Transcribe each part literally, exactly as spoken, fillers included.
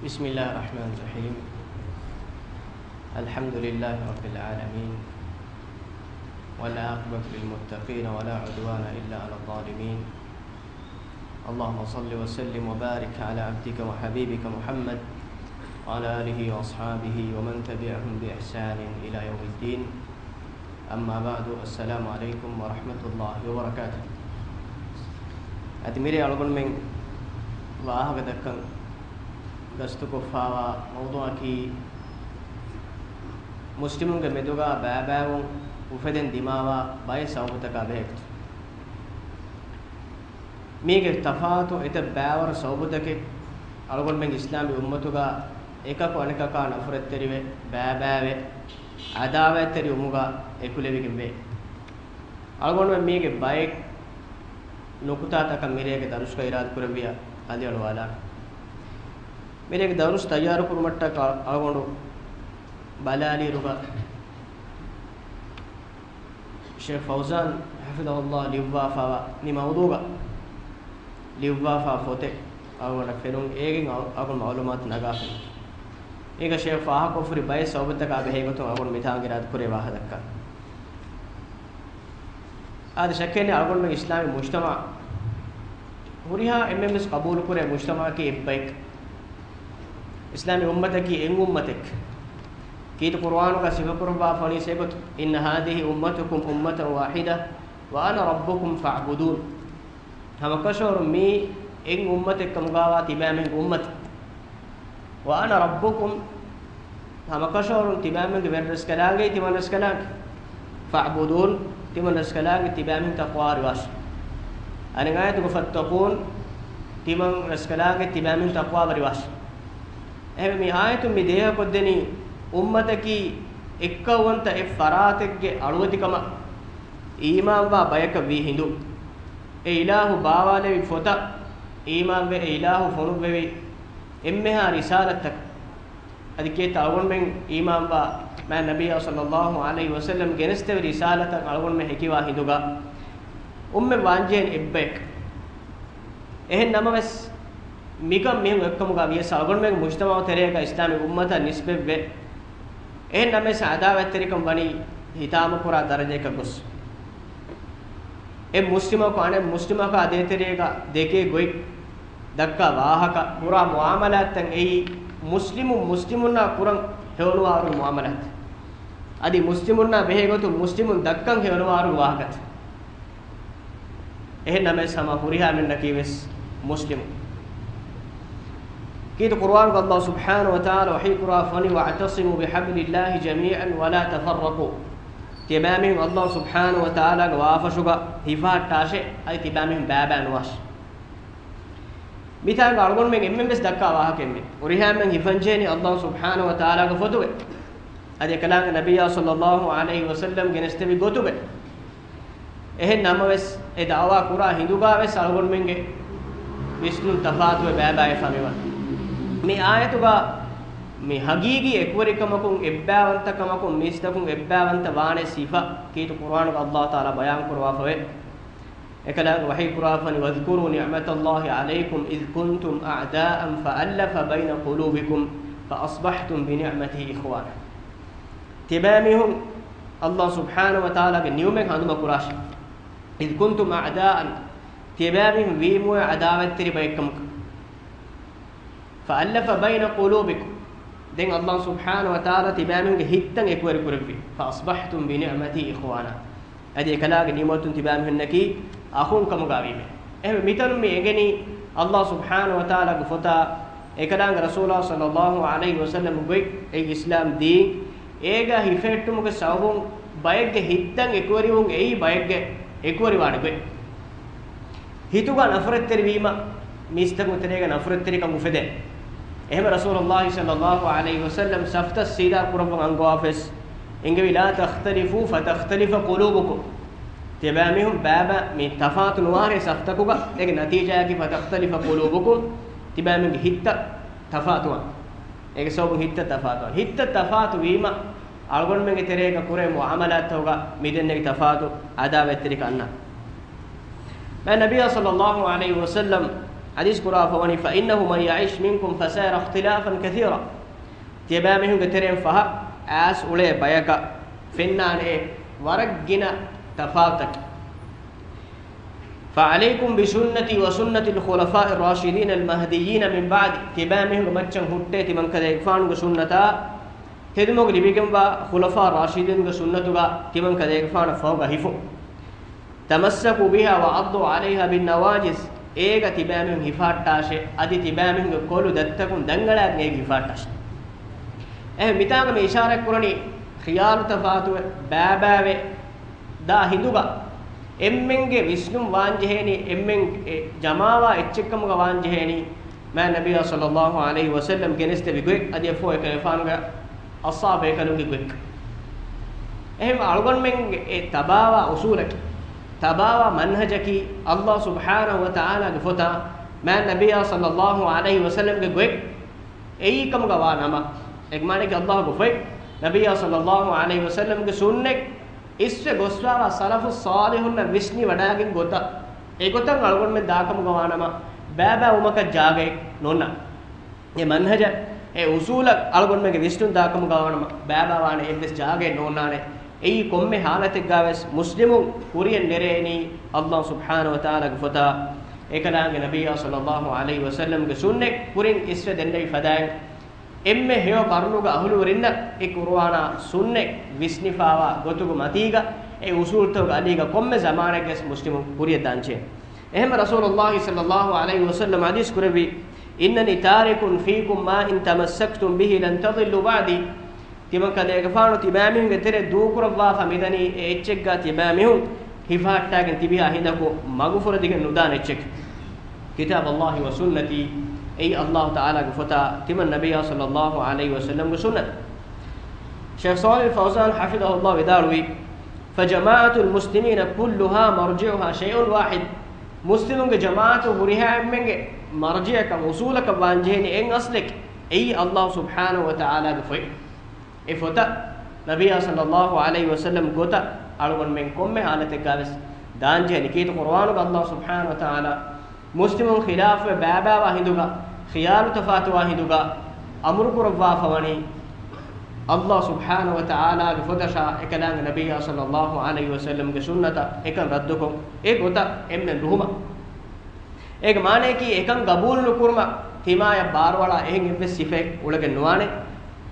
بسم الله الرحمن الرحيم. الحمد لله رب العالمين، والعاقبة للمتقين، ولا عدوان إلا على الظالمين. اللهم صل وسلم وبارك على عبدك وحبيبك محمد وعلى آله وأصحابه ومن تبعهم بإحسان إلى يوم الدين. أما بعد، السلام عليكم ورحمة الله وبركاته. އަދި މިރޭ އަޅުގަނޑުމެން ވާހަކަ ދައްކަން ގަސްތުކޮށްފާވާ މައުޟޫޢަކީ، މުސްލިމުންގެ މެދުގަ ބައިބައިވުން އުފެދެން ދިމާވާ ބައެއް ސަބަބުތަކާ ބެހޭގޮތުން. މީގެ ތަފާތު އެތައް ބައިވަރު ސަބަބުތަކެއް އަޅުގަނޑުމެން އިސްލާމީ އުއްމަތުގަ އެކަކު އަނެކަކާ ނަފުރަތްތެރިވެ، ބައިބައިވެ، އަދާވަތްތެރިވުމުގަ އެކުލެވިގެންވޭ. އަޅުގަނޑުމެން މީގެ ބައެއް ނުކުތާތަކަށް މިރޭގެ ދަރުސްގަ އިރާދަކުރެއްވިޔާ އަލިއަޅުވާލާނަން. މިރޭގެ ދަރުސް ތައްޔާރުކުރުމަށްޓަކާ އަޅުގަނޑު ބަލާލިއިރުގަ، ޝޭޚް ފައުޒާން ޙަފިޡަހުﷲ ލިޔުއްވާފައިވާ މި މައުޟޫޢަށް ލިޔުއްވާފައިވާ ފޮތެއް އަޅުގަނޑަށް ފެނުން، އޭގެން އަޅު-، އަޅުގަނޑު މަޢުލޫމާތު ނަގާފަ. އޭގަ ޝޭޚް ފާހަގަކޮށްފައި ބައެއް ސަބަބުތަކާ ބެހޭގޮތުން އަޅުގަނޑު މިތާނގަ އިރާދަކުރޭ ވާހަކަ ދައްކަން. އާދެ، ޝައްކެއް ނެތް، އަޅުގަނޑުމެން އިސްލާމީ މުޖްތަމަޢަށް ހުރިހާ އެންމެންވެސް ޤަބޫލުކުރޭ މުޖްތަމަޢަކީ އެއްބައެއް. އިސްލާމީ އުއްމަތަކީ އެއް އުއްމަތެއް. ކީރިތި ޤުރުއާނުގަ ސިފަކުރައްވާފަވަނީ އެގޮތުން، إن هذه أمتكم أمة واحدة وأنا ربكم فاعبدون. ހަމަކަށަވަރުން މީ އެއް އުއްމަތެއްކަމުގަވާ ތިބާމީހުންގެ އުއްމަތެއް. وأنا ربكم، ހަމަކަށަވަރުން ތިބާމީހުންގެ ވެރިރަސްކަލާނގެ، ތިމަން ރަސްކަލާނގެ. فاعبدون، ތިމަން ރަސްކަލާނގެ ތިބާމީހުން ތަޤްވާވެރިވާށި. އަނެއް އާޔަތުގަ فاتقون، ތިމަން ރަސްކަލާނގެ ތިބާމީހުން ތަޤްވާވެރިވާށި. އެހެންވެ، މި އާޔަތުން މި ދޭހަކޮށްދެނީ އުއްމަތަކީ އެއްކައުވަންތަ އެއް ފަރާތެއްގެ އަޅުވެތިކަމަށް އީމާންވާ ބަޔަކަށް ވީ ހިނދު، އެ އިލާހު ބާވާލެވި ފޮތަށް އީމާންވެ، އެ އިލާހު ފޮނުއްވެވި އެންމެހާ ރިސާލަތްތަކަށް. އަދި ކީރިތި އަޅުގަނޑުމެން އީމާންވާ މާތް ނަބިއްޔާ صلى الله عليه وسلم ގެނެސްދެވި ރިސާލަތަށް އަޅުގަނޑުމެން ހެކިވާ ހިނދުގަ، އުއްމަތް ވާންޖެހޭނީ އެއްބަޔަކަށް. އެހެން ނަމަވެސް، މިކަން މީހުން އެއްކަމުގަ ވިޔަސް، އަޅުގަނޑުމެން މުޖްތަމަޢު ތެރޭގަ އިސްލާމީ އުއްމަތަށް ނިސްބަތްވެ، އެހެން ނަމަވެސް އަދާވަތްތެރިކަން ވަނީ ހިތާމަކުރާ ދަރަޖައަކަށް ގޮސް. އެއް މުސްލިމަކު އަނެއް މުސްލިމަކާ ދޭތެރޭގަ ދެކޭ ގޮތް، ދައްކާ ވާހަކަ، ކުރާ މުޢާމަލާތްތައް އެއީ މުސްލިމުން މުސްލިމުންނާ ކުރަން ހެޔޮނުވާވަރުގެ މުޢާމަލާތް. އަދި މުސްލިމުންނާ ބެހޭގޮތުން މުސްލިމުން ދައްކަން ހެޔޮނުވާވަރުގެ ވާހަކަތައް. އެހެން ނަމަވެސް ހަމަ ހުރިހާ މީހުންނަކީވެސް މުސްލިމު. ކީރިތި ޤުރުއާނުގަ الله سبحانه وتعالى ވަޙީކުރާފަވަނީ، واعتصموا بحبل الله جميعا ولا تفرقوا. ތިބާމީހުން الله سبحانه وتعالى ގެ ވާފަށުގަ ހިފަހައްޓާށޭ، އަދި ތިބާމީހުން ބައިބައި ނުވާށޭ. މިތާނގަ އަޅުގަނޑުމެން އެންމެންވެސް ދައްކާ ވާހަކައެއްމެ. ހުރިހާ މީހުން ހިފަންޖެހެނީ الله سبحانه وتعالى ގެ ފޮތުގަ. އަދި އެކަލާނގެ ނަބިއްޔާ صلى الله عليه وسلم ގެނެސްދެވި ގޮތުގަ. އެހެން ނަމަވެސް، އެ ދަޢުވާ ކުރާ ހިނދުގަވެސް އަޅުގަނޑުމެންގެ ވިސްނުން ތަފާތުވެ ބައިބައިވެފަ މިވަނީ. މި އާޔަތުގަ މި ހަގީގީ އެކުވެރިކަމަކުން، އެއްބައިވަންތަކަމަކުން މީސްތަކުން އެއްބައިވަންތަ ވާނެ ސިފަ ކީރިތި ޤުރުއާނުގަ الله تعالى ބަޔާންކުރައްވާފަވޭ. އެކަލާނގެ ވަޙީކުރާފަވަނީ، واذكروا نعمة الله عليكم إذ كنتم أعداء فألف بين قلوبكم فأصبحتم بنعمته إخوانا. ތިބާމީހުން الله سبحانه وتعالى ގެ ނިޢުމަތް ހަނދުމަކުރާށޭ. إذ كنتم أعداء، ތިބާމީހުން ވީމުއޭ އަދާވަތްތެރި ބައެއްކަމަކަށް. فألف بين قلوبكم، ދެން الله سبحانه وتعالى ތިބާމީހުންގެ ހިތްތައް އެކުވެރިކުރެއްވި. فأصبحتم بنعمته إخوانا، އަދި އެކަލާގެ ނިޢުމަތުން ތިބާމީހުންނަކީ އަޚުން ކަމުގަ ވީމޭ. އެހެންވެ، މިތަނުން މި އެނގެނީ الله سبحانه وتعالى ގެ ފޮތާ، އެކަލާނގެ ރަސޫލާ صلى الله عليه وسلم ގޮތް އެ އިސްލާމް ދީން، އޭގަ ހިފެހެއްޓުމުގެ ސަބަބުން ބައެއްގެ ހިތްތައް އެކުވެރިވުން އެއީ ބައެއްގެ އެކުވެރިވާނެ ގޮތް. ހިތުގަ ނަފުރަތްތެރިވީމަ، މީސްތަކުން ތެރޭގަ ނަފުރަތްތެރިކަން އުފެދޭ. އެހެންވެ، ރަސޫލުﷲ صلى الله عليه وسلم ސަފްތައް ސީދާ ކުރައްވަން އަންގަވާފަވެސް އެންގެވި، لا تختلفوا فتختلف قلوبكم. ތިބާމީހުން ބައިބައި މި ތަފާތު ނުވާށޭ ސަފްތަކުގަ، އޭގެ ނަތީޖާއަކީ فتختلف قلوبكم، ތިބާމީހުންގެ ހިތްތައް ތަފާތުވާނެ. އޭގެ ސަބަބުން ހިތްތައް ތަފާތުވާނެ. ހިތްތައް ތަފާތު ވީމަ، އަޅުގަނޑުމެންގެ ތެރޭގަ ކުރޭ މުޢާމަލާތްތަކުގަ މި ދެންނެވި ތަފާތު އަދާވަތްތެރިކަން އަންނާނެ. މާތް ނަބިއްޔާ صلى الله عليه وسلم ޙަދީޘް ކުރާފަވަނީ، فإنه من يعش منكم فسيرى اختلافا كثيرا. ތިޔަބައިމީހުންގެ ތެރެއިން ފަހަށް އައިސް އުޅޭ ބަޔަކަށް ފެންނާނެ ވަރަށްގިނަ ތަފާތުތަކެއް. فعليكم بسنتي وسنة الخلفاء الراشدين المهديين من بعدي. ތިބާމީހުންގެ މައްޗަށް ހުއްޓޭ ތިމަންކަލޭގެފާނުގެ ސުންނަތާ، ތެދުމަގު ލިބިގެންވާ ޚުލަފާ ރާޝިދީންގެ ސުންނަތުގަ ތިމަންކަލޭގެފާނަށް ފަހުގަ ހިފުން. تمسكوا بها وعضوا عليها بالنواجذ. އޭގަ ތިބާމީހުން ހިފާއްޓާށޭ، އަދި ތިބާމީހުންގެ ކޮލު ދަތިތަކުން ދަނގަޅައިގެން އޭގަ ހިފާއްޓާށޭ. އެހެން މިތާގަ މި އިޝާރަތް ކުރަނީ ޚިޔާލު ތަފާތުވެ ބައިބައިވެ ދާ ހިނދުގަ އެންމެންގެ ވިސްނުން ވާންޖެހޭނީ، އެންމެން އެ ޖަމާވާ އެއްޗެއްކަމުގަ ވާންޖެހޭނީ، މާތް ނަބިއްޔާ ޞައްލައްލާހު ޢަލައިހި ވަސައްލަމް ގެނެސްދެއްވި ގޮތް އަދި އެފޯ އެކަލޭގެފާނުގެ އަޞްޙާބޭކަލުންގެ ގޮތް. އެހެން އަޅުގަނޑުމެންގެ އެ ތަބާވާ އުޞޫލަކީ، ތަބާވާ މަންހަޖަކީ، ﷲ ސުބްޙާނަހު ވަތަޢާލާގެ ފޮތާ، މާތް ނަބިއްޔާ ޞައްލައްލާހު ޢަލައިހި ވަސައްލަމްގެ ގޮތް އެއީ ކަމުގަ ވާ ނަމަ، އެގެ މާނައަކީ ﷲގެ ފޮތް، ނަބިއްޔާ ޞައްލައްލާހު ޢަލައިހި ވަސައްލަމްގެ ސުންނަތް އިސްވެ ގޮސްވާވާ ސަލަފު ޞާލިޙުންނަށް ވިސްނި ވަޑައިގެން ގޮތަށް، އެގޮތަށް އަޅުގަނޑުމެން ދާކަމުގަ ވާނަމަ، ބައިބައިވުމަކަށް ޖާގައެއް ނޯންނާނެ. އެ މަންހަޖަށް، އެ އުޞޫލަށް އަޅުގަނޑުމެންގެ ވިސްނުން ދާކަމުގަ ވާނަމަ، ބައިބައިވާނެ އެއްވެސް ޖާގައެއް ނޯންނާނެ. އެއީ ކޮންމެ ޙާލަތެއްގަވެސް މުސްލިމުން ކުރިޔަށް ނެރެނީ ﷲ ސުބްޙާނަހު ވަތަޢާލާގެ ފޮތާ، އެކަލާނގެ ނަބިއްޔާ ޞައްލައްލާހު ޢަލައިހި ވަސައްލަމްގެ ސުންނަތް ކުރިން އިސްވެ ދެންނެވި ފަދައިން. އެންމެ ހެޔޮ ޤަރުނުގެ އަހުލުވެރިންނަށް އެ ޤުރުއާނާ ސުންނަތް ވިސްނިފާވާ ގޮތުގެ މަތީގަ އެ އުޞޫލުތަކުގެ އަލީގަ ކޮންމެ ޒަމާނެއްގެސް މުސްލިމުން ކުރިޔަށް ދާންޖެހޭ. އެހެންމެ ރަސޫލުﷲ ޞައްލައްލާހު ޢަލައިހި ވަސައްލަމް ޙަދީޘް ކުރެއްވި، إنني تارك فيكم ما إن تمسكتم به لن تضلوا بعدي. ތިމަން ކަލޭގެފާނު ތިބާމީހުންގެ ތެރެ ދޫކުރައްވާފަ މިދަނީ އެ އެއްޗެއްގަ ތިބާމީހުން ހިފަހައްޓާގެން ތިބިހާ ހިނދަކު މަގުފުރެދިގެން ނުދާނެ އެއްޗެއް. كتاب الله وسنتي، އެއީ ﷲ ތަޢާލާގެ ފޮތާ ތިމަން ނަބިއްޔާ ޞައްލައްލާހު ޢަލައިހި ވަސައްލަމްގެ ސުންނަތް. ޝޭޚް ޞާލިޙު ފައުޒާން ޙަފިޡަހުﷲ ވިދާޅުވީ، فجماعة المسلمين كلها مرجعها شيء واحد. މުސްލިމުންގެ ޖަމާޢަތު ހުރިހާ އެންމެންގެ މަރްޖިޢަކަށް އުޞޫލަކަށް ވާންޖެހޭނީ އެއް އަޞްލެކޭ. އެއީ ﷲ ސުބްޙާނަހު ވަތަޢާލާގެ ފޮތް. އެ ފޮތަށް، ނަބިއްޔާ ޞައްލައްލާހު ޢަލައިހި ވަސައްލަމް ގޮތަށް އަޅުގަނޑުމެން ކޮންމެ ޙާލަތެއްގަވެސް ދާންޖެހޭނެ. ކީރިތި ޤުރުއާނުގަ ﷲ ސުބްޙާނަހު ވަތަޢާލާ މުސްލިމުން ޚިލާފުވެ ބައިބައިވާ ހިނދުގަ، ޚިޔާލު ތަފާތުވާ ހިނދުގަ އަމުރު ކުރައްވާފަވަނީ، ﷲ ސުބްޙާނަހު ވަތަޢާލާގެ ފޮތަށާ އެކަލާނގެ ނަބިއްޔާ ޞައްލައްލާހު ޢަލައިހި ވަސައްލަމްގެ ސުންނަތަށް އެކަން ރައްދުކޮށް، އެ ގޮތަށް އެންމެން ރުހުމަށް. އޭގެ މާނައަކީ، އެކަން ގަބޫލު ނުކުރުމަށް ތިމާޔަށް ބާރުއަޅާ އެހެން އެއްވެސް ސިފައެއް އުޅެގެން ނުވާނެ.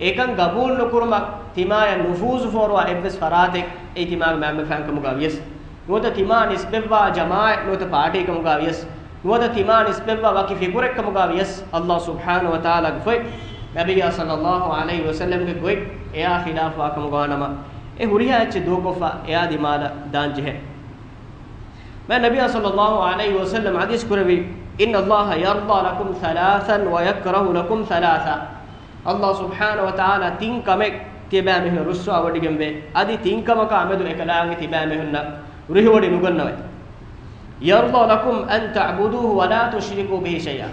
އެކަން ގަބޫލު ނުކުރުމަށް ތިމާޔަށް ނުފޫޒު ފޯރުވާ އެއްވެސް ފަރާތެއް އެއީ ތިމާގެ މައިންބަފައިން ކަމުގަ ވިޔަސް، ނުވަތަ ތިމާ ނިސްބަތްވާ ޖަމާޢަތް ނުވަތަ ޕާޓީ ކަމުގަ ވިޔަސް، ނުވަތަ ތިމާ ނިސްބަތްވާ ވަކި ފިކުރެއް ކަމުގަ ވިޔަސް، ﷲ ސުބްޙާނަހު ވަތަޢާލާގެ ފޮތް، ނަބިއްޔާ ޞައްލައްލާހު ޢަލައިހި ވަސައްލަމްގެ ގޮތް އެއާ ޚިލާފުވާ ކަމުގަ ވާނަމަ، އެ ހުރިހާ އެއްޗެއް ދޫކޮށްފަ އެއާ ދިމާލަށް ދާންޖެހޭ. މާތް ނަބިއްޔާ ޞައްލައްލާހު ޢަލައިހި ވަސައްލަމް ޙަދީޘް ކުރެއްވި، إن الله يرضى لكم ثلاثا ويكره لكم ثلاثا. ﷲ ސުބްޙާނަހު ވަތަޢާލާ ތިން ކަމެއް ތިބާމީހުން ރުއްސަވާވޮޑިގެންވޭ، އަދި ތިން ކަމަކާ މެދު އެކަލާނގެ ތިބާމީހުންނަށް ރުހިވޮޑި ނުގަންނަވައި. يرضى لكم أن تعبدوه ولا تشركوا به شيئا.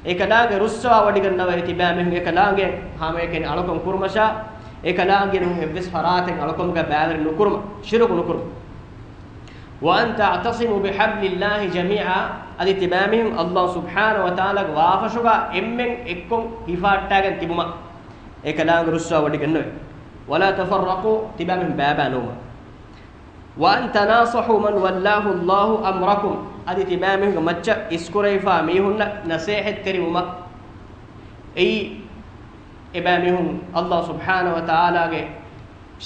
އެކަލާނގެ ރުއްސަވާވޮޑިގަންނަވައި ތިބާމީހުން އެކަލާނގެ ހަމައެކަނި އަޅުކަން ކުރުމަށާ، އެކަލާނގެ އެއްވެސް ފަރާތެއް އަޅުކަމުގަ ބައިވެރި ނުކުރުމަށް، ޝިރުކު ނުކުރުމަށް. وأن تعتصموا بحبل الله جميعا، އަދި ތިބާމީހުން ﷲ ސުބްޙާނަހު ވަތަޢާލާގެ ވާފަށުގަ އެންމެން އެއްކޮށް ހިފާއްޓާގެން ތިބުމަށް، އެކަލާނގެ ރުއްސަވާވޮޑިގަންނަވައި. ولا تفرقوا، ތިބާމީހުން ބައިބައި ނުވުމަށް. وأن تناصحوا من ولاه الله أمركم، އަދި ތިބާމީހުންގެ މައްޗަށް އިސްކުރެވިފާ މީހުންނަށް ނަސޭހަތްތެރިވުމަށް. އެއީ، އެބައިމީހުން ﷲ ސުބްޙާނަހު ވަތަޢާލާގެ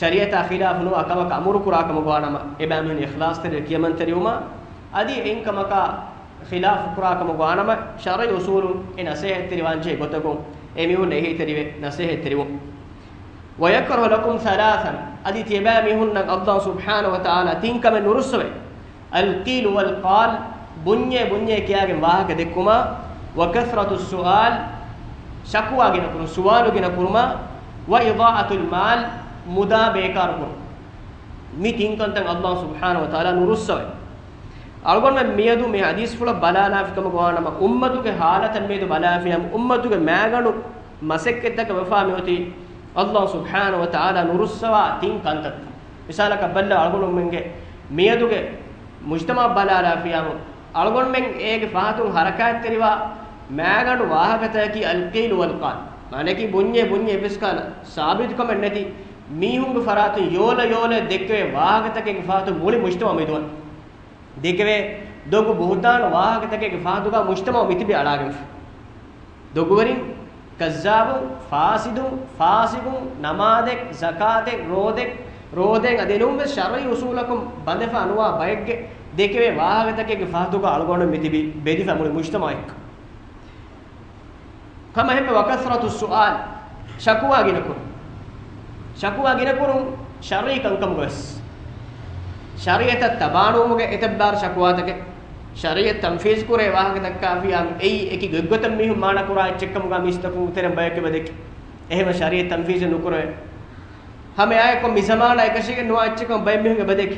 ޝަރީޢަތާ ޚިލާފު ނުވާ ކަމަކަށް އަމުރު ކުރާ ކަމަށް ވާނަމަ، އެބައިމީހުން އިޚްލާޞްތެރިވެ ކިޔަމަންތެރިވުމާ، އަދި އެއިން ކަމަކާ ޚިލާފު ކުރާ ކަމަށް ވާނަމަ، ޝަރުޢީ އުޞޫލުން އެ ނަސޭހަތްތެރިވާންޖެހޭ ގޮތަކުން އެމީހުން އެހީތެރިވެ ނަސޭހަތްތެރިވުން. ويكره لكم ثلاثا، އަދި ތިޔަބައިމީހުންނަށް ﷲ ސުބްޙާނަހު ވަތަޢާލާ ތިން ކަމެއް ނުރުއްސަވައި. القيل والقال، ބުންޏޭ ބުންޏޭ ކިޔާގެން ވާހަކަ ދެއްކުމާ، وكثرة السؤال، ޝަކުވާ ގިނަ ކުރުން، ސުވާލު ގިނަ ކުރުމާ، وإضاعة المال، މުދާ ބޭކާރު ކުރުން. މި ތިން ކަންތައް ﷲ ސުބްޙާނަހު ވަތަޢާލާ ނުރުއްސަވައި. އަޅުގަނޑުމެން މިއަދު މި ޙަދީޘްފުޅަށް ބަލާލާފި ކަމަކު ވާނަމަ، އުއްމަތުގެ ޙާލަތަށް މިއަދު ބަލާފިއްޔާމު، އުއްމަތުގެ މައިގަނޑު މަސައްކަތްތަކަށް ވެފާ މިއޮތީ ﷲ ސުބްޙާނަހު ވަތަޢާލާ ނުރުއްސަވާ ތިން ކަންތައްތައް. މިސާލަކަށް ބައްލަ އަޅުގަނޑުމެންގެ މިއަދުގެ މުޖްތަމަޢަށް ބަލާލާފިއްޔާމު، އަޅުގަނޑުމެން އޭގެ ފަހަތުން ހަރަކާތްތެރިވާ މާގަނޑު ވާހަކަތަކަކީ އަލްޤީލު ވަލްޤާލު. މާނައަކީ ބުންޏޭ ބުންޏޭ އެއްވެސް ކަހަލަ ސާބިތުކަމެއް ނެތި މީހުންގެ ފަރާތުން ޔޯލަ ޔޯލަ ދެއްކެވޭ ވާހަކަތަކެއްގެ ފަހަތުން މުޅި މުޖްތަމަޢު މިދުވަން. ދެކެވޭ ދޮގު ބުހުތާނު ވާހަކަތަކެއްގެ ފަހަތުގަ މުޖްތަމަޢު މިތިބި އަޅާގެންފި. ދޮގުވެރިން، ކައްޒާބުން، ފާސިދުން، ފާސިގުން، ނަމާދެއް، ޒަކާތެއް، ރޯދެއް، ރޯދައެއް އަދި ނޫންވެސް ޝަރުޢީ އުސޫލަކުން ބަނދެފަ ނުވާ ބައެއްގެ ދެކެވޭ ވާހަކަތަކެއްގެ ފަހަތުގަ އަޅުގަނޑު މިތިބި ބެދިފަ މުޅި މުޖްތަމަޢެއް. ހަމަ އެހެންމެ ވަކަސްރަތު ސުއާލް، ޝަކުވާ ގިނަކުރުން. ޝަކުވާ ގިނަކުރުން ޝަރުޢީ ކަންކަމުގަވެސް. ޝަރީޢަތަށް ތަބާނުވުމުގެ އެތައް ބާރު ޝަކުވާތަކެއް، ޝަރީޢަތް ތަންފީޒު ކުރޭ ވާހަކަތަކާ ފިޔާ އެއީ އެކި ގޮތްގޮތަށް މީހުން މާނަ ކުރާ އެއްޗެއްކަމުގަ މީސްތަކުން ތެރެން ބަޔެކް އެބަދެކި. އެހެން ޝަރީޢަތް ތަންފީޒެއް ނުކުރޭ. ހަމައެއާއެކު މި ޒަމާނާ އެކަށީގެން ނުވާ އެއްޗެއްކަމަށް ބައެއް މީހުން އެބަދެކި.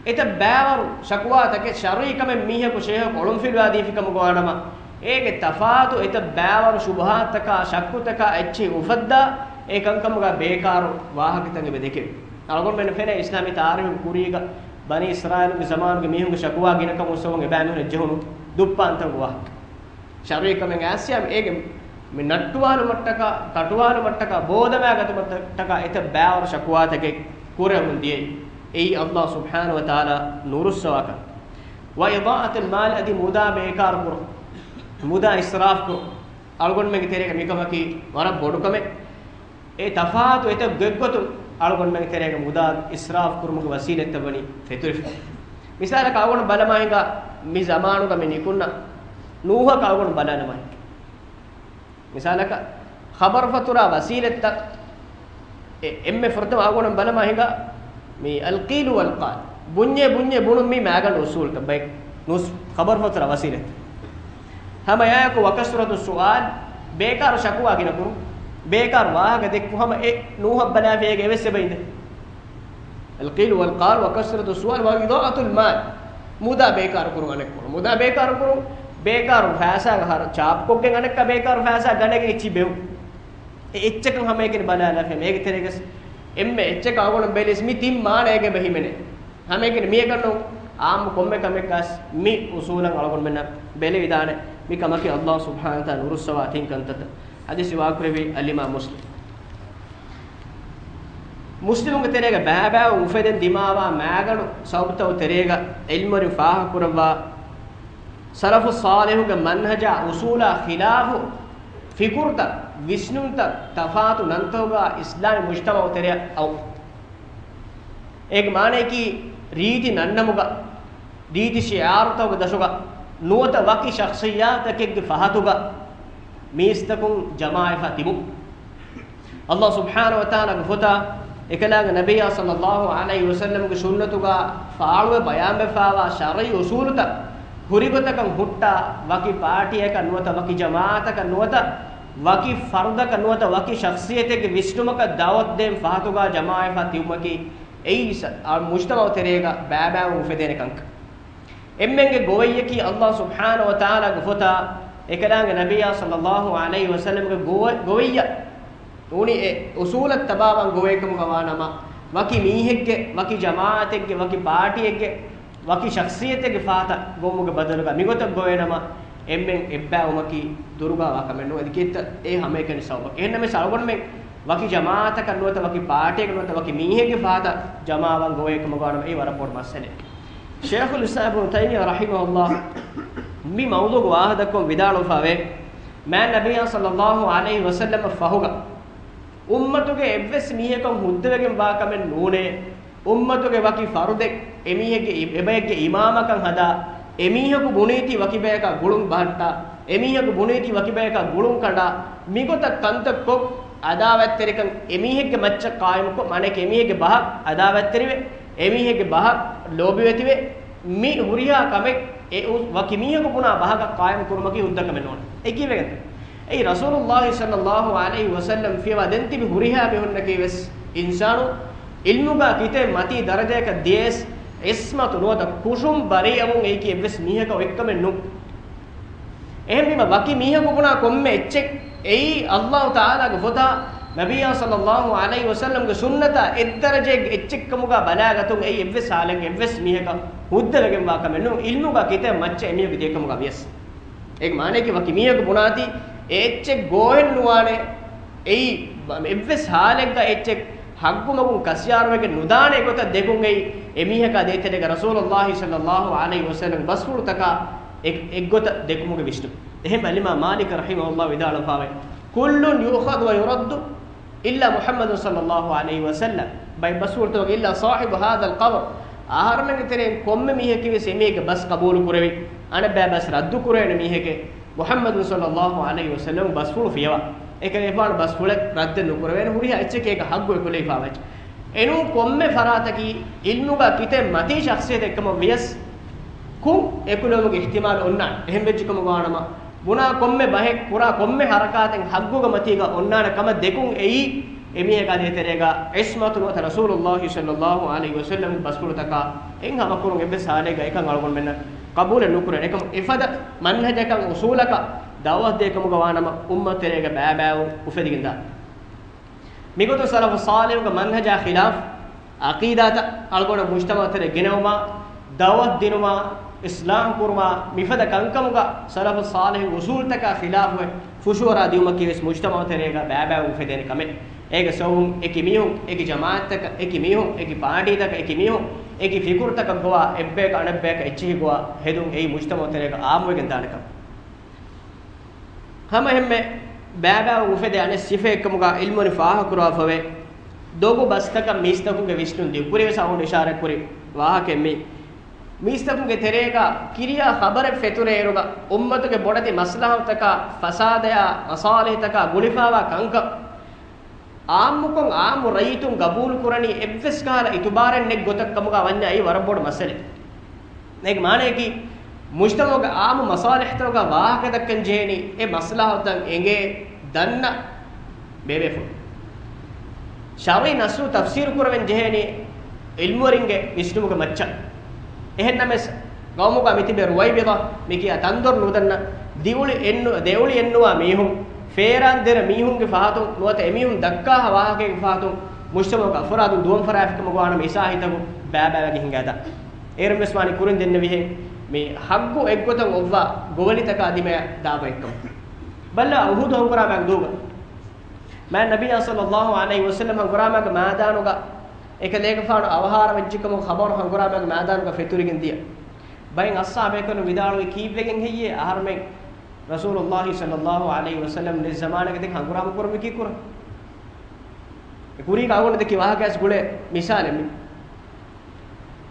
އެތައް ބައިވަރު ޝަކުވާތަކެއް ޝަރުޢީ ކަމެއް މީހަކު ޝޭހަކު އޮޅުންފިލުވާ ދީފިކަމުގަ ވާނަމަ، އޭގެ ތަފާތު އެތައް ބައިވަރު ޝުބުހާތަކާ ޝައްކުތަކާ އެއްޗެހި އުފައްދާ އެ ކަންކަމުގަ ބޭކާރު ވާހަކަތައް އެބަ ދެކެވި. އަޅުގަނޑުމެން ފެނޭ އިސްލާމީ ތާރީހުގެ ކުރީގަ ބަނީ އިސްރާއީލުގެ ޒަމާނުގެ މީހުންގެ ޝަކުވާ ގިނަކަމުން ސަބަބުން އެބައިމީހުން ޖެހުނު ދުއްޕާންތަކުގެ ވާހަކަ. ޝަރުޢީ ކަމެއް އައިސްޔާމް އޭގެ މި ނައްޓުވާލުމަށްޓަކާ، ކަޓުވާލުމަށްޓަކާ، ބޯދަމާގަތުމަށްޓަކާ އެތައް ބައިވަރު ޝަކުވާތަކެއް ކުރެވެމުން ދިޔައީ. އެއީ އައްލާހު ސުބްޙާނަހު ވަ ތަޢާލާ ނުރުއްސަވާކަން. ވައިޟާޢަތުލް މާލް އަދި މުދާ ބޭކާރު ކުރުން. މުދާ އިސްރާފް ކުރުން. އަޅުގަނޑުމެންގެ ތެރޭގަ މިކަމަކީ ވަރަށް ބޮޑު ކަމެއް. އެ ތަފާތު އެތައް ގޮތްގޮތުން އަޅުގަނޑުމެންގެ ތެރޭގަ މުދާ އިސްރާފް ކުރުމުގެ ވަސީލަތްތައް ވަނީ ފެތުރިފަ. މިސާލަކަށް އަޅުގަނޑު ބަލަމާ ހިނގާ މި ޒަމާނުގަ މި ނިކުންނަ ނޫހަކަށް އަޅުގަނޑު ބަލާލަމާ ހިނގާ. މިސާލަކަށް ޚަބަރު ފަތުރާ ވަސީލަތްތައް އެ-، އެންމެ ފުރަތަމަ އަޅުގަނޑު ބަލަމާ ހިނގާ މި އަލްޤީލު ވަލްޤާލު. ބުންޏޭ ބުންޏޭ ބުނުން މީ މާގަނޑު އުސޫލުތައް ބައެއް ނޫސް ޚަބަރު ފަތުރާ ވަސީލަތް. ހަމައެއާއެކު ވަކަސްރަތު ސުއާލް، ބޭކާރު ޝަކުވާ ގިނަކުރުން، ބޭކާރު ވާހަކަ ދެއްކު ހަމަ އެ ނޫހަށް ބަލާފިޔޭގެ އެވެސް އެބައިނދެ. އަލްޤީލު ވަލްޤާލު ވަކަސްރަތު ސުއާލް ވައިޟާޢަތުލް މާލް. މުދާ ބޭކާރު ކުރުން އަނެއްކޮޅު. މުދާ ބޭކާރު ކުރުން، ބޭކާރު ފައިސާ ހަރަ ޗާޕްކޮށްގެން އަނެއްކާ ބޭކާރު ފައިސާ ގަނެގެން އެއްޗި ބެހު. އެ އެއްޗަކަށް ހަމައެކަނި ބަލާލާފަ މޭގެ ތެރޭގަސް އެންމެ އެއްޗަކަށް އަޅުގަނޑު ބެލިސް މި ތިން މާނައެއް އެބަ ހިމެނޭ. ހަމައެކަނި މިއަކަށް ނޫން އާއްމު ކޮންމެ ކަމެއްގަސް މި އުސޫލަށް އަޅުގަނޑުމެންނަށް ބެލެވިދާނެ. މި ކަމަކީ އައްލާހު ސުބްޙާނަހު ވަ ތަޢާލާ ނުރުއްސަވާ ތިން ކަންތައްތައް. ޙަދީޘް ރިވާކުރެއްވީ އަލްއިމާމް މުސްލިމް. މުސްލިމުންގެ ތެރޭގަ ބައިބައިވުން އުފެދެން ދިމާވާ މާގަނޑު ސަބަބުތައް ތެރޭގަ ޢިލްމުވެރިން ފާހަގަކުރައްވާ ސަލަފު ޞާލިޙުގެ މަންހަޖާ އުސޫލާ ޚިލާފު ފިކުރުތައް، ވިސްނުންތައް، ތަފާތު ނަންތަކުގަ އިސްލާމީ މުޖްތަމަޢު ތެރެއަށް އައު. އޭގެ މާނަޔަކީ ރީތި ނަންނަމުގަ، ރީތި ޝިޢާރުތަކުގެ ދަށުގަ ނުވަތަ ވަކި ޝަޚްޞިއްޔާތަކެއްގެ ފަހަތުގަ މީސްތަކުން ޖަމާވެފަ ތިބުން. އައްލާހު ސުބްޙާނަހު ވަ ތަޢާލާގެ ފޮތާ އެކަލާނގެ ނަބިއްޔާ ޞައްލައްލާހު ޢަލައިހި ވަސައްލަމްގެ ސުންނަތުގަ ފާޅުވެ ބަޔާންވެފާވާ ޝަރުޢީ އުސޫލުތައް ހުރިގޮތަކަށް ހުއްޓާ، ވަކި ޕާޓީއަކަށް ނުވަތަ ވަކި ޖަމާޢަތަކަށް ނުވަތަ ވަކި ފަރުދަކަށް ނުވަތަ ވަކި ޝަޚްޞިއްޔަތެއްގެ ވިސްނުމަކަށް ދަޢުވަތު ދޭން ފަހަތުގަ ޖަމާވެފަ ތިބުމަކީ އެއީ ސަ-، އާ، މުޖްތަމަޢު ތެރޭގަ ބައިބައިވުން އުފެދޭނެ ކަންކަން. އެންމެންގެ ގޮވައްޔަކީ އައްލާހު ސުބްޙާނަހު ވަ ތަޢާލާގެ ފޮތާ އެކަލާނގެ ނަބިއްޔާ ޞައްލައްލާހު ޢަލައިހި ވަސައްލަމްގެ ގޮވަ-، ގޮވައްޔަށް ނޫނީ އެ އުސޫލަށް ތަބާވާން ގޮވޭކަމުގަ ވާނަމަ، ވަކި މީހެއްގެ، ވަކި ޖަމާޢަތެއްގެ، ވަކި ޕާޓީއެއްގެ، ވަކި ޝަޚްޞިއްޔަތެއްގެ ފަހަތަށް ގޮވުމުގެ ބަދަލުގަ މިގޮތަށް ގޮވޭނަމަ، އެންމެން އެއްބައިވުމަކީ ދުރުގަ ވާ ކަމެއް ނޫން. އަދި ކިއްތަ އެ ހަމައެކަނި ސަބަބަކީ. އެހެންނަމަވެސް އަޅުގަނޑުމެން ވަކި ޖަމާޢަތަކަށް ނުވަތަ ވަކި ޕާޓީއަކަށް ނުވަތަ ވަކި މީހެއްގެ ފަހަތަށް ޖަމާވާން ގޮވޭކަމުގަ ވާނަމަ އެއީ ވަރަށް ބޮޑު މައްސަލައެއް. ޝޭޚުލް އިސްލާމް އިބްނު ތައިމިއްޔާ ރަޙިމަހުﷲ މި މައުޟޫޢުގެ ވާހަކަދައްކަވަން ވިދާޅުވެފައިވޭ، މާތް ނަބިއްޔާ ޞައްލައްލާހު ޢަލައިހި ވަސައްލަމަށް ފަހުގަ އުއްމަތުގެ އެއްވެސް މީހަކަށް ހުއްދަވެގެން ވާ ކަމެއް ނޫނޭ. އުއްމަތުގެ ވަކި ފަރުދެއް އެމީހެއްގެ އި-، އެބައެއްގެ އިމާމަކަށް ހަދާ، އެމީހަކު ބުނީތީ ވަކިބަޔަކާ ގުޅުން ބަހައްޓާ، އެމީހަކު ބުނީތީ ވަކިބަޔަކާ ގުޅުން ކަނޑާ، މިގޮތަށް ކަންތައްކޮށް، އަދާވަތްތެރިކަން އެމީހެއްގެ މައްޗަށް ޤާއިމުކޮށް، މާނައަކީ އެމީހެއްގެ ބަހަށް އަދާވަތްތެރިވެ، އެމީހެއްގެ ބަހަށް ލޯބިވެތިވެ، މި ހުރިހާ ކަމެއް އެ އު-، ވަކި މީހަކު ބުނާ ބަހަކަށް ޤާއިމު ކުރުމަކީ ހުއްދަ ކަމެއް ނޫން. އެކީވެގެން އެއީ ރަސޫލުﷲ ޞައްލައްލާހު ޢަލައިހި ވަސައްލަމް ފިޔަވާ ދެން ތިބި ހުރިހާ މީހުންނަކީ ވެސް އިންސާނު ޢިލްމުގަ ކިތައް މަތީ ދަރަޖައަކަށް ދިޔަސް ޢިޞްމަތު ނުވަތަ ކުށުން ބަރީއަވުން އެއީކީ އެއްވެސް މީހަކަށް އޮތްކަމެއް ނޫން. އެހެންވީމަ ވަކި މީހަކު ބުނާ ކޮންމެ އެއްޗެއް އެއީ ﷲ ތަޢާލާގެ ފޮތާ ނަބިއްޔާ ޞައްލައްލާހު ޢަލައިހި ވަސައްލަމްގެ ސުންނަތާ އެއްދަރަޖައެއްގެ އެއްޗެއްކަމުގަ ބަލާގަތުން އެއީ އެއްވެސް ޙާލެއްގަ އެއްވެސް މީހަކަށް މުއްދަވެގެންވާ ކަމެއް ނޫން، އިލްމުގަ ކިތައް މައްޗަށް އެމީހަކު ދިޔަކަމުގަ ވިޔަސް. އޭގެ މާނައަކީ ވަކި މީހަކު ބުނާތީ އެ އެއްޗެއް ގޯހެއް ނުވާނެ، އެއީ އެއްވެސް ހާލެއްގަ އެއްޗެއް ހައްގުމަގުން ކަސިޔާރުވެގެން ނުދާނެ އެގޮތަށް ދެކުން އެއީ އެމީހަކާ ދޭތެރޭގަ ރަސޫލުﷲ ޞައްލަﷲ ޢަލައިހި ވަސައްލަމްގެ ބަސްފުޅުތަކާ އެ-، އެއްގޮތަށް ދެކުމުގެ ވިސްނުން. އެހެން އަލްއިމާމް މާލިކް ރަޙިމަހުﷲ ވިދާޅުވެފައިވޭ، كل يؤخذ ويرد إلا محمد صلى الله عليه وسلم. ބައެއް ބަސްފުޅުތަކުގަ إلا صاحب هذا القبر. އަހަރުމެންގެ ތެރެއިން ކޮންމެ މީހަކީވެސް އެމީހެއްގެ ބަސް ޤަބޫލު ކުރެވި، އަނެއްބައި ބަސް ރައްދު ކުރެވޭނެ މީހެކޭ މުޙައްމަދު ޞައްލަﷲ ޢަލައިހި ވަސައްލަމްގެ ބަސްފުޅު ފިޔަވާ. އެކަލޭގެފާނު ބަސްފުޅެއް ރައްދެއް ނުކުރެވޭނެ، ހުރިހާ އެއްޗެކޭ އޭގަ ހައްގު އެކުލެވިފައިވާ އެއްޗެއް. އެނޫން ކޮންމެ ފަރާތަކީ އިލްމުގަ ކިތައް މަތީ ޝަޚްޞިއްޔަތެއް ކަމަށް ވިޔަސް، ކުށް އެކުލެވުމުގެ އިޙްތިމާލު އޮންނާނެ. އެހެން ވެއްޖެ ކަމުގަ ވާނަމަ، ބުނާ ކޮންމެ ބަހެއް، ކުރާ ކޮންމެ ޙަރަކާތެއް ހައްގުގެ މަތީގަ އޮންނާނެ ކަމަށް ދެކުން އެއީ، އެމީހަކާ ދޭތެރޭގަ ޢިޞްމަތު ނުވަތަ ރަސޫލުﷲ ޞައްލަﷲ ޢަލައިހި ވަސައްލަމްގެ ބަސްފުޅުތަކާ އެއް ހަމަކުރުން އެއްވެސް ހާލެއްގަ އެކަން އަޅުގަނޑުމެންނަށް ޤަބޫލެއް ނުކުރޭ. އެކަމު އެފަދަ މަންހަޖަކަށް އުޞޫލަކަށް ދަޢުވަތު ދޭ ކަމުގަ ވާނަމަ، އުއްމަތު ތެރޭގަ ބައިބައިވުން އުފެދިގެންދާނެ. މިގޮތުން ސަލަފު ޞާލިޙުގެ މަންހަޖާ ޚިލާފް، ޢަޤީދާތައް އަޅުގަނޑު މުޖްތަމަޢު ތެރޭ ގެނައުމާ، ދަޢުވަތު ދިނުމާ، އިޞްލާޙު ކުރުމާ، މިފަދަ ކަންކަމުގަ ސަލަފު ޞާލިޙުގެ އުޞޫލުތަކާ ޚިލާފުވެ ފުށުއަރާ ދިއުމަކީވެސް މުޖްތަމަޢު ތެރޭގަ ބައިބައިވުން އުފެދޭނެ ކަމެއް. އޭގެ ސަބަބުން އެކި މީހުން، އެކި ޖަމާޢަތްތަކަށް، އެކި މީހުން، އެކި ޕާޓީތަކަށް، އެކި މީހުން، އެކި ފިކުރުތަކަށް ގޮވާ އެއްބަޔަކަށް އަނެއްބަޔަކަށް އެއްޗެހި ގޮވާ ހެދުން އެއީ މުޖްތަމަޢު ތެރޭގަ ޢާއްމުވެގެން ދާނެ ކަމެއް. ހަމައެހެންމެ ބައިބައިވުން އުފެދޭ އަނެއް ސިފައެއް ކަމުގަ ޢިލްމުވެރިން ފާހަގަކުރައްވާފަވޭ. ދޮގު ބަސްތަކަށް މީސްތަކުންގެ ވިސްނުން ދިގުކުރި ވެސް އަޅުގަނޑު އިޝާރަތްކުރި ވާހަކައެއް މީ. މީސްތަކުންގެ ތެރޭގަ ކިރިޔާ ޚަބަރެއް ފެތުރޭއިރުގަ އުއްމަތުގެ ބޮޑެތި މަސްލަހަތުތަކާ، ފަސާދަޔާ، މަޞާލިޙުތަކާ ގުޅިފައިވާ ކަންކަން ޢާއްމުކޮށް ޢާއްމު ރައްޔިތުން ގަބޫލު ކުރަނީ އެއްވެސް ކަހަލަ އިތުބާރެއް ނެތް ގޮތަށް ކަމުގަ ވަންޏާ އެއީ ވަރަށް ބޮޑު މައްސަލައެއް. އޭގެ މާނައަކީ، މުޖްތަމަޢުގެ ޢާއްމު މަޞާލިޙުތަކުގަ ވާހަކަ ދައްކަން ޖެހޭނީ، އެ މަޞްލަޙަތުތައް އެނގޭ ދަންނަ ބޭބޭފުޅުން. ޝަރުޢީ ނަޞްރު ތަފްސީރު ކުރެވެން ޖެހޭނީ ޢިލްމުވެރިންގެ ވިސްނުމުގެ މައްޗަށް. އެހެންނަމަވެސް، ޤައުމުގަ މިތިބޭ ރުވައިބިޟާ މިކިޔާ ތަންދޮރު ނުދަންނަ، ދިއުޅި އެއްނު-، ދެއުޅި އެއްނުވާ މީހުން، ފޭރާން ދެރަ މީހުންގެ ފަހަތުން ނުވަތަ އެމީހުން ދައްކާ ވާހަކައިގެ ފަހަތުން މުޖްތަމަޢުގެ އަފުރާދުން ދުވަން ފަރާތް ކަމުގަ ވާނަމަ އިސާހިތަކު ބައިބައިވެގެން ހިނގާދާނެ. އޭރުންވެސް ވާނެ ކުރިން ދެންނެވިހެން މި ޙައްގު އެއްގޮތަށް އޮއްވާ ގޮވަލިތަކާ ދިމަޔަށް ދާބައެއްކަމަށް. ބައްލަ އުޙުދު ހަނގުރާމައިގެ ދުވަހުގަ މާތް ނަބިއްޔާ ޞައްލަﷲ ޢަލައިހި ވަސައްލަމް ހަނގުރާމައިގެ މައިދާނުގަ އެކަލޭގެފާނު އަވަހާރަވެއްޖެކަމުގެ ޚަބަރު ހަނގުރާމައިގެ މައިދާނުގަ ފެތުރިގެން ދިޔަ. ބައެއް އަޞްޙާބޭކަލުން ވިދާޅުވި ކީއްވެގެން ހެއްޔޭ އަހަރުމެން ރަސޫލުﷲ ޞައްލަﷲ ޢަލައިހި ވަސައްލަމް ނެތް ޒަމާނެއްގަ ދެކެ ހަނގުރާމަ ކުރަމުން ކީއްކުރަން؟ އެ ކުރީގަ އަޅުގަނޑު ދެއްކި ވާހަކަޔަސް ގުޅޭ މިސާލެއް މި.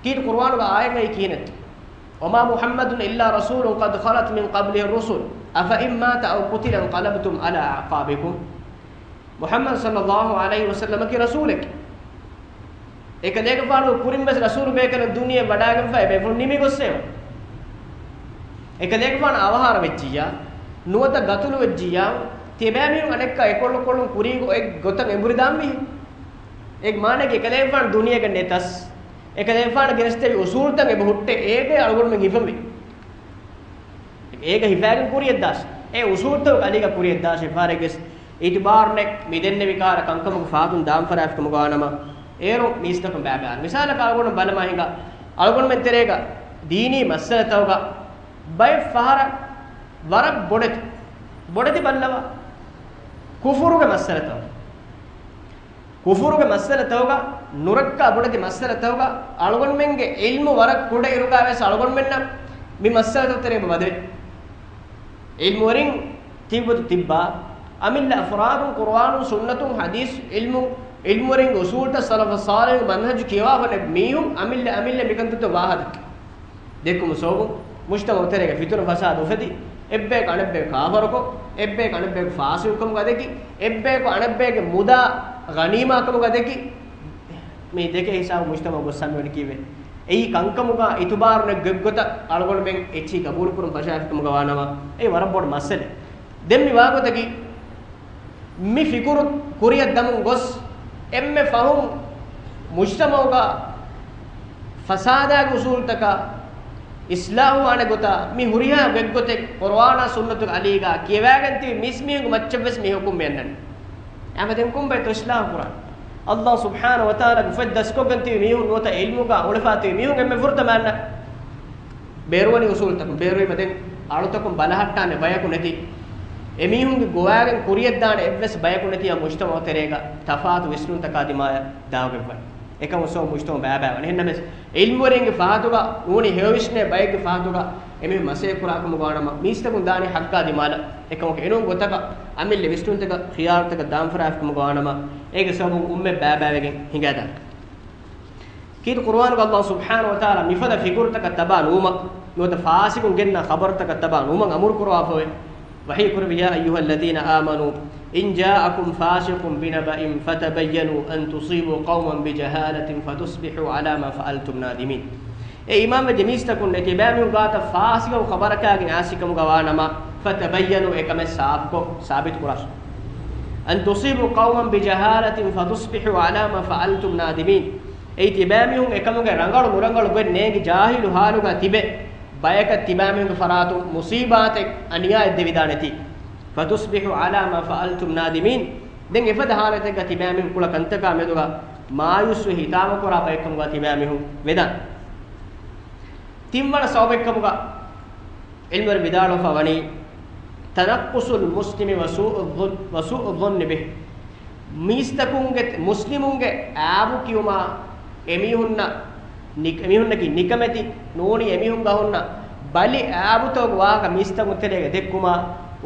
ކީރިތި ޤުރުއާނުގެ އާޔަތް ކީނެތް؟ وما محمد إلا رسول قد خلت من قبله الرسل أفإن مات أو قتل انقلبتم على أعقابكم. މުޙައްމަދު ޞައްލަﷲ ޢަލައިހި ވަސައްލަމަކީ ރަސޫލެކޭ. އެކަލޭގެފާނު ކުރިން ވެސް ރަސޫލު ބޭކަލުން ދުނިޔެ ވަޑާގެންފަ އެބޭފުޅުން ނިމިގޮއްސެވެ. އެކަލޭގެފާނު އަވަހާރަ ވެއްޖިއްޔާ، ނުވަތަ ގަތުލު ވެއްޖިއްޔާ، ތިޔަބައިމީހުން އަނެއްކާ އެކޮޅު ކޮޅުން ކުރީގަ އެއް ގޮތަށް އެނބުރި ދާންވީ. އޭގެ މާނައަކީ އެކަލޭގެފާނު ދުނިޔޭގަ ނެތަސް، އެކަލޭގެފާނު ގެނެސްދެވި އުސޫލުތައް އެބަ ހުއްޓޭ އޭގަ އަޅުގަނޑުމެން ހިފަންވީ. އޭގަ ހިފާގެން ކުރިޔަށްދާށޭ. އެ އުސޫލުތަކުގެ އަލީގަ ކުރިޔަށްދާށޭ. ފާރެއްގެސް އިތުބާރުނެއް މިދެންނެވި ކަހަލަ ކަންކަމުގެ ފަހަތުން ދާން ފަރާތް ކަމުގަ ވާނަމަ، އޭރު މީސްތަކުން ބައިބައި. މިސާލަކަށް އަޅުގަނޑު ބަލަމާ ހިނގާ، އަޅުގަނޑުމެން ތެރޭގަ ދީނީ މައްސަލަތަކުގަ ބައެއް ފަހަރަށް ވަރަށް ބޮޑެތި، ބޮޑެތި ބައްލަވާ ކުފުރުގެ މައްސަލަތަކު. ކުފުރުގެ މައްސަލަތަކުގަ، ނުރައްކާ ބޮޑެތި މައްސަލަތަކުގަ އަޅުގަނޑުމެންގެ ޢިލްމު ވަރަށް ކުޑަ އިރުގަވެސް އަޅުގަނޑުމެންނަށް މި މައްސަލަތަކު ތެރޭ ވަދެވޭ. ޢިލްމުވެރިން ތިއްބަތު ތިއްބާ، އަމިއްލަ އަފުރާދުން ޤުރުއާނު ސުންނަތުން ޙަދީޘް ޢިލްމު، ޢިލްމުވެރިންގެ އުސޫލުތައް ސަލަފު ޞާލިޙު މަންހަޖު ކިޔަވާފަ ނެތް މީހުން އަމިއްލަ އަމިއްލަ މިކަންތައްތައް ވާހަކަ ދެއްކުމުގެ ސަބަބުން މުޖްތަމަޢު ތެރޭގަ ފިތުނަ ފަސާދަ އުފެދި، އެއްބަޔަކު އަނެއްބަޔަކު ކާފަރުކޮށް، އެއްބަޔަކު އަނެއްބަޔަކު ފާސިޤުކަމުގަ ދެކި، އެއްބަޔަކު އަނެއްބަޔެއްގެ މުދާ ޣަނީމާކަމުގަ ދެކި، މި ދެކޭ ހިސާބު މުޖްތަމަޢު ގޮސް ހަމަވެނި ކީއްވެ؟ އެއީ ކަންކަމުގަ އިތުބާރު ނެތް ގޮތްގޮތަށް އަޅުގަނޑުމެން އެއްޗިހި ގަބޫލުކުރުން ފަށާފިކަމުގަ ވާނަމަ، އެއީ ވަރަށް ބޮޑު މައްސަލައެއް. ދެން މި ވާގޮތަކީ، މި ފިކުރު ކުރިއަށް ދަމުން ގޮސް، އެންމެ ފަހުން މުޖްތަމަޢުގަ ފަސާދާގެ އުސޫލުތަކާ އިޞްލާޙުވާނެ ގޮތާ މި ހުރިހާ ގޮތްގޮތެއް ޤުރުއާނާ ސުންނަތުގެ އަލީގަ ކިޔަވާގެން ތިބި މީސްމީހުންގެ މައްޗަށްވެސް މި ޙުކުމް މި އަންނަނީ. އެހެންވީމަ ދެން ކޮންބައިތޯ އިޞްލާޙު ކުރާނީ؟ ﷲ ސުބްޙާނަހޫ ވަތަޢާލާގެ އުފެއްދަސްކޮށްގެން ތިބި މީހުން ނުވަތަ ޢިލްމުގަ އުޅެފާ ތިބި މީހުން އެންމެ ފުރަތަމަ އަންނަ ބޭރުވަނީ އުސޫލުތަކުން. ބޭރުވީމަ ދެން އަޅުތަކުން ބަލަހައްޓާނެ ބަޔަކު ނެތި، އެމީހުންގެ ގޮވާގެން ކުރިޔަށްދާނެ އެއްވެސް ބަޔަކު ނެތި އާ މުޖްތަމަޢު ތެރޭގަ ތަފާތު ވިސްނުންތަކާ ދިމާޔަށް ދާވަގެން ވަނީ. އެކަމު ސޯ މުޖްތަމަޢު ބައިބައި ވަނީ. އެހެންނަމަވެސް، އިލްމުވެރިންގެ ފަހަތުގަ ނޫނީ ހެޔޮވިސްނޭ ބައެއްގެ ފަހަތުގަ އެމީހުން މަސައްކަތް ކުރާ ކަމުގަ ވާނަމަ، މީސްތަކުން ދާނީ ޙައްޤާ ދިމާލަށް. އެކަމަކު އެނޫން ގޮތަކަށް އަމިއްލަ ވިސްނުންތަކަށް، ޚިޔާލުތަކަށް ދާންފަރާފިކަމުގަ ވާނަމަ، އޭގެ ސަބަބުން އުއްމަތް ބައިބައިވެގެން ހިނގާދާނެ. ކީރިތި ޤުރުއާނުގަ ﷲ ސުބްޙާނަހޫ ވަތަޢާލާ މިފަދަ ފިގުރުތަކަށް ތަބާ ނުވުމަށް، ނުވަތަ ފާސިޤުން ގެންނަ ޚަބަރުތަކަށް ތަބާ ނުވުމަށް އަމުރު ކުރަވާފައެވެ. ވަޙީ ކުރެއްވި، يا أيها الذين آمنوا إن جاءكم فاسق بنبإ فتبينوا أن تصيبوا قوما بجهالة فتصبحوا على ما فعلتم نادمين. އޭ އީމާންވެއްޖެ މީސްތަކުންނޭ، ތިބާމީހުން ގާތަށް ފާސިޤު ޚަބަރަކާގެން އާސިކަމުގަ ވާނަމަ، فتبينوا، އެކަމެއް ސާފުކޮށް ސާބިތު ކުރާށި. أن تصيبوا قوما بجهالة فتصبحوا على ما فعلتم نادمين. އެއީ ތިބާމީހުން އެކަމުގެ ރަނގަޅު ނުރަނގަޅު ގޮތް ނޭނގި ޖާހިލު ހާލުގަ ތިބެ، ބަޔަކަށް ތިބާމީހުންގެ ފަރާތުން މުޞީބާތެއް އަނިޔާއެއް ދެވިދާނެތީ. فتصبحوا على ما فعلتم نادمين. ދެން އެފަދަ ހާލަތެއްގަ ތިބާމީހުން ކުޅަ ކަންތަކާ މެދުގަ މާޔޫސްވެ ހިތާމަކުރާ ބައެއްކަމުގަ ތިބާމީހުން ވެދާނެ. ތިންވަނަ ސަބަބެއްކަމުގަ ޢިލްމުވެރިން ވިދާޅުވެފަ ވަނީ، تنقص المسلم وسوء الظن، وسوء الظن به. މީސްތަކުންގެ، މުސްލިމުންގެ އާބު ކިޔުމާ، އެމީހުންނަށް ނިކަ-، އެމީހުންނަކީ ނިކަމެތި ނޫނީ އެމީހުންގެ ހުންނަ ބަލި އާބުތަކުގެ ވާހަކަ މީސްތަކުން ތެރޭގަ ދެއްކުމާ،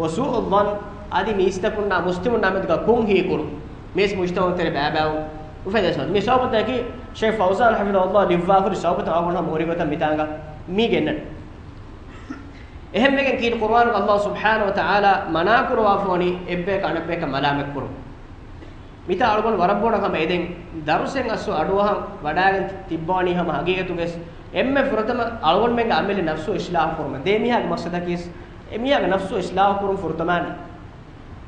وسوء الظن، އަދި މީސްތަކުންނާ މުސްލިމުންނާ މެދުގަ ކުންހީކުރުން. މީސް މުޖްތަމަޢު ތެރޭ ބައިބައިވުން އުފެދޭ ސަބަބު. މި ސަބަބުތަކީ ޝޭޚް ފައުޒާން ޙަފިޡަހުﷲ ލިޔުއްވާފަ ހުރި ސަބަބުތައް އަޅުގަނޑު ހަމަ ހުރި ގޮތަށް މިތާނގަ މީ ގެންނަނީ. އެހެންވެގެން ކީރިތި ޤުރުއާނުގަ ﷲ ސުބްޙާނަހޫ ވަތަޢާލާ މަނާ ކުރަވާފަ ވަނީ އެއްބަޔަކަށް އަނެއްބަޔަކަށް މަލާމަތް ކުރުން. މިތާ އަޅުގަނޑު ވަރަށް ބޮޑަށް ހަމަ އެދެން ދަރުސެއް އަސްލު އަޑުއަހަން ވަޑާގެން ތި-، ތިއްބަވަނީ ހަމަ ހަގީގަތުގައި އެންމެ ފުރަތަމަ އަޅުގަނޑުމެންގެ އަމިއްލަ ނަފްސު އިޞްލާޙު ކުރުމަށް. ދޭ މީހާގެ މަޤްޞަދަކީ ވެސް އެ މީހާގެ ނަފްސު އިޞްލާޙު ކުރުން ފުރަތަމަ ވަނީ.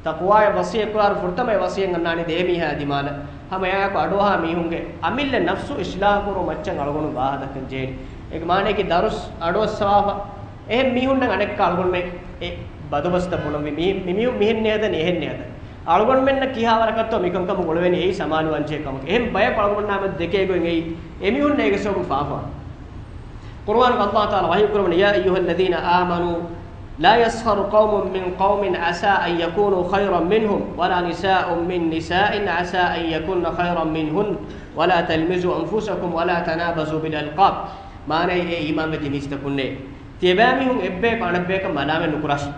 ތަޤްވާއަށް ވަޞިއްޔަތް ކުރާއިރު ފުރަތަމަ ވަޞިއްޔަތް އަންނާނީ ދޭ މީހާ ދިމާލަށް. ހަމަ އެއާއެކު އަޑުއަހާ މީހުންގެ އަމިއްލަ ނަފްސު އިޞްލާޙު ކުރުމަށް މައްޗަށް އަޅުގަނޑު ވާހަކަ ދައްކަން ޖެހޭނީ. އޭގެ މާނައަކީ ދަރުސް އަޑުއައްސަވާފަ އެހެން މީހުންނަށް އަނެއްކާ އަޅުގަނޑުމެން އެ ބަދުބަސްތައް ބުނަންވީ. މި-، މި-، މި-، މިހެން ނޭދަނީ، އެހެން ނޭދަނީ. އަޅުގަނޑުމެންނަށް ކިހާވަރަކަށްތޯ މިކަންކަމުން އުޅެވެނީ އެއީ ސަމާލުވާންޖެހޭ ކަމަކަށް. އެހެން ބަޔަކު އަޅުގަނޑާމެދު ދެކޭ ގޮތް އެއީ އެމީހުންނަށް އޭގެ ސަބަބުން ފާފަވާނެ. ޤުރުއާނުގަ ﷲ ތަޢާލާ ވަޙީ ކުރައްވަނީ، يا أيها الذين آمنوا لا يسخر قوم من قوم عسى أن يكونوا خيرا منهم ولا نساء من نساء عسى أن يكن خيرا منهن ولا تلمزوا أنفسكم ولا تنابزوا بالألقاب. މާނައީ، އޭ އީމާންވެއްޖެ މީސްތަކުންނޭ، ތިޔަބައިމީހުން އެއްބަޔަކު އަނެއްބަޔަކަށް މަލާމަތް ނުކުރާށި.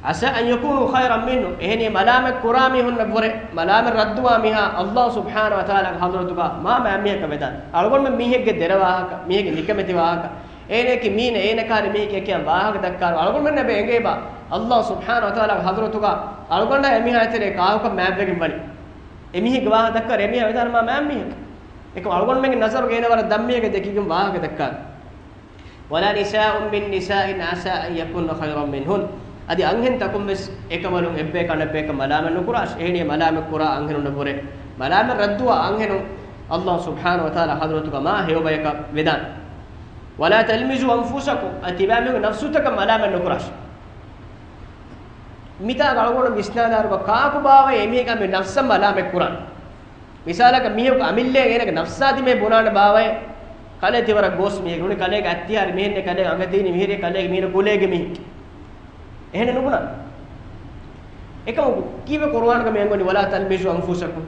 عسى أن يكونوا خيرا منهم، އެހެނީ މަލާމަތް ކުރާ މީހުންނަށްވުރެ، މަލާމަތް ރައްދުވާ މީހާ ﷲ ސުބްޙާނަހޫ ވަތަޢާލާގެ ޙަޟްރަތުގަ މާ މާތް މީހަކަށް ވެދާނެ. އަޅުގަނޑުމެން މީހެއްގެ ދެރަ ވާހަކަ، މީހެއްގެ ނިކަމެތި ވާހަކަ، އޭނައަކީ މީނަ، އޭނަ ކާރި މީހެކޭ ކިޔަން ވާހަކަ ދައްކާ އަޅުގަނޑުމެންނަށް އެބަ އެނގޭބާ ﷲ ސުބްޙާނަހޫ ވަތަޢާލާގެ ޙަޟްރަތުގަ އަޅުގަނޑާ އެމީހާ ތެރޭ ކާކުކަން މާތްވެގެން ވަނީ؟ އެމީހެއްގެ ވާހަކަ ދައްކާ އެމީހާ ވެދާނެ މާ މާތް މީހަކަށް. އެކަމް އަޅުގަނޑުމެންގެ ނަޒަރުގަ އޭނަ ވަރަށް ދަށްމީހެއްގެ ދެކިގެން ވާހަކަ ދައްކާ. ولا نساء من نساء عسى أن يكن خيرا منهن. އަދި އަންހެން ތަކުން ވެސް އެކަމަލުން އެއްބަޔަކަށް އަނެއްބަޔަކަށް މަލާމަތް ނުކުރާށި. އެހެނީ މަލާމަތް ކުރާ އަންހެނުންނަށްވުރެ މަލާމަތް ރައްދުވާ އަންހެނުން ﷲ ސުބްޙާނަހޫ ވަތަޢާލާ ޙަޟްރަތުގަ މާ ހެޔޮ ބަޔަކަށް ވެދާނެ. ولا تلمزوا أنفسكم، އަދި ތިބާމީހުންގެ ނަފްސުތަކަށް މަލާމަތް ނުކުރާށި. މިތާ އަޅުގަނޑު ވިސްނާލާއިރު ކާކު ބާވައޭ އެމީހަކަށް މި ނަފްސަށް މަލާމަތް ކުރާނީ؟ މިސާލަކަށް މީހަކު އަމިއްލައަށް އޭނަގެ ނަފްސާ ތިބޭ ބުނާނެ ބާވައޭ، ކަލޭ ތި ވަރަށް ގޯސް މީހެއް، ނޫނީ ކަލޭގެ އަތްތިހާރި މީހެއް، ކަލޭގެ އަނގަ ތީނި މިހިރޭ، ކަލޭގެ މީނަ ކުލޭގެ މީހެއް. އެހެނެއް ނުބުނާނެ. އެކަމަކު ކީއްވެ ޤުރުއާނުގަ މި އަންގަވަނީ ولا تلمزوا أنفسكم؟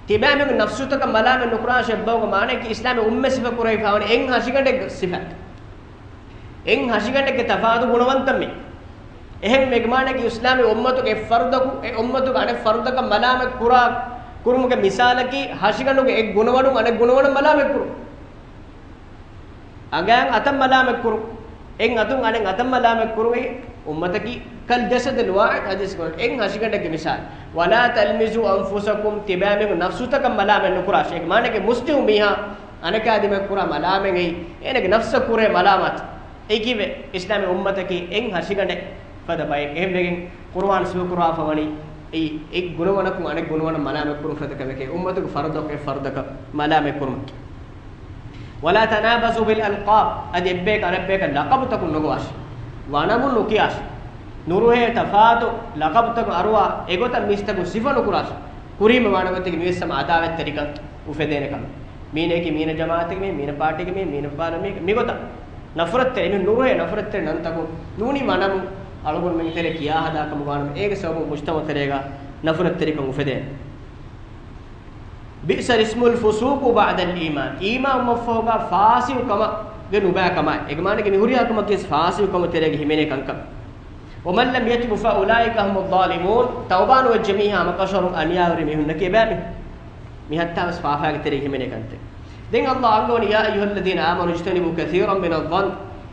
ތިބާމީހުންގެ ނަފްސުތަކަށް މަލާމަތް ނުކުރާށޭ އެއްބައުގަ މާނައަކީ އިސްލާމީ އުއްމަތް ސިފަ ކުރެވިފައިވަނީ އެއްހަށިގަނޑެއްގެ ސިފައަކަށް. އެއްހަށިގަނޑެއްގެ ތަފާތު ގުނަވަންތައް މީ. އެހެން މޭގެ މާނައަކީ އިސްލާމީ އުއްމަތުގެ އެއް ފަރުދަކު، އެ އުއްމަތުގެ އަނެއް ފަރުދަކަށް މަލާމަތް ކުރާ ކުރުމުގެ މިސާލަކީ ހަށިގަނޑުގެ އެއް ގުނަވަނުން އަނެއް ގުނަވަނަށް މަލާމަތް ކުރުން. އަނގައިން އަތަށް މަލާމަތް ކުރުން. އެއް އަތުން އަނެއް އަތަށް މަލާމަތް ކުރުން. އެއީ އުއްމަތަކީ كالجسد الواحد ޙަދީޘް ކުރަން. އެއް ހަށިގަނޑެއްގެ މިސާލު. ولا تلمزوا أنفسكم، ތިބާމީހުން ނަފްސުތަކަށް މަލާމަތް ނުކުރާށޭ. އޭގެ މާނައަކީ މުސްލިމު މީހާ އަނެކާ ދިމާއަށް ކުރާ މަލާމަތް އެއީ އޭނަގެ ނަފްސަށް ކުރޭ މަލާމާތު. އެއީ ކީއްވެ؟ އިސްލާމީ އުއްމަތަކީ އެއް ހަށިގަނޑެއް ފަދަ ބައެއް. އެހެންވެގެން ޤުރުއާން ސިފަކުރާފަ ވަނީ އެއީ އެއް ގުނަވަނަކުން އަނެއް ގުނަވަނަށް މަލާމަތްކުރުން ފަދަ ކަމެކޭ. އުއްމަތުގެ ފަރުދަކު އެއް ފަރުދަކަށް މަލާމަތްކުރުމަކީ. ولا تنابزوا بالألقاب، އަދި އެއްބަޔަކަށް އަނެއްބަޔަކަށް ލަޤަބުތަކުން ނުގޮވާށި. ވަނަމުން ނުކިޔާށި. ނުރުހޭ ތަފާތު ލަޤަބުތަކުން އަރުވާ އެގޮތަށް މީސްތަކުން ސިފަ ނުކުރާށި. ކުރީމަ ވާނެ ގޮތަކީ މިވެސް ހަމަ އަދާވަތްތެރިކަން އުފެދޭނެ ކަމެއް. މީނައަކީ މީނަ ޖަމާޢަތެއްގެ މީހެއް، މީނަ ޕާޓީގެ މީހެއް، މީނަ ފާލު މީހެއް، މިގޮތަށް. ނަފުރަތްތެރި، އެމީހުން ނުރުހޭ ނަފުރަތްތެރި ނަންތަކުން ނޫނީ ވަނަމުން އަޅުގަނޑުމެން ތެރޭ ކިޔާ ހަދާކަމުގަ ވާނަމަ، އޭގެ ސަބަބުން މުޖްތަމަޢު ތެރޭގަ ނަފުރަތްތެރިކަން އުފެދޭ. بئس الاسم الفسوق بعد الإيمان. އީމާން ވުމަށްފަހުގަ ފާސިގު ކަމަށް ގެ ނުބައި ކަމާއި. އޭގެ މާނަ މި ހުރިހާ ކަމަކީ ފާސިގު ކަމު ތެރޭގަ ހިމެނޭ ކަންކަން. ومن لم يتب فأولئك هم الظالمون. ތައުބާ ނުވެއްޖެ މީހާ ހަމަކަށަވަރުން އަނިޔާވެރި މީހުންނަކީ އެބައިމީހުން. މި ހައްތާވެސް ފާފާގެ ތެރޭގަ ހިމެނޭ ކަންތައް. ދެން އައްލާހު އަންގަވަނީ، يا أيها الذين آمنوا اجتنبوا كثيرا من الظن.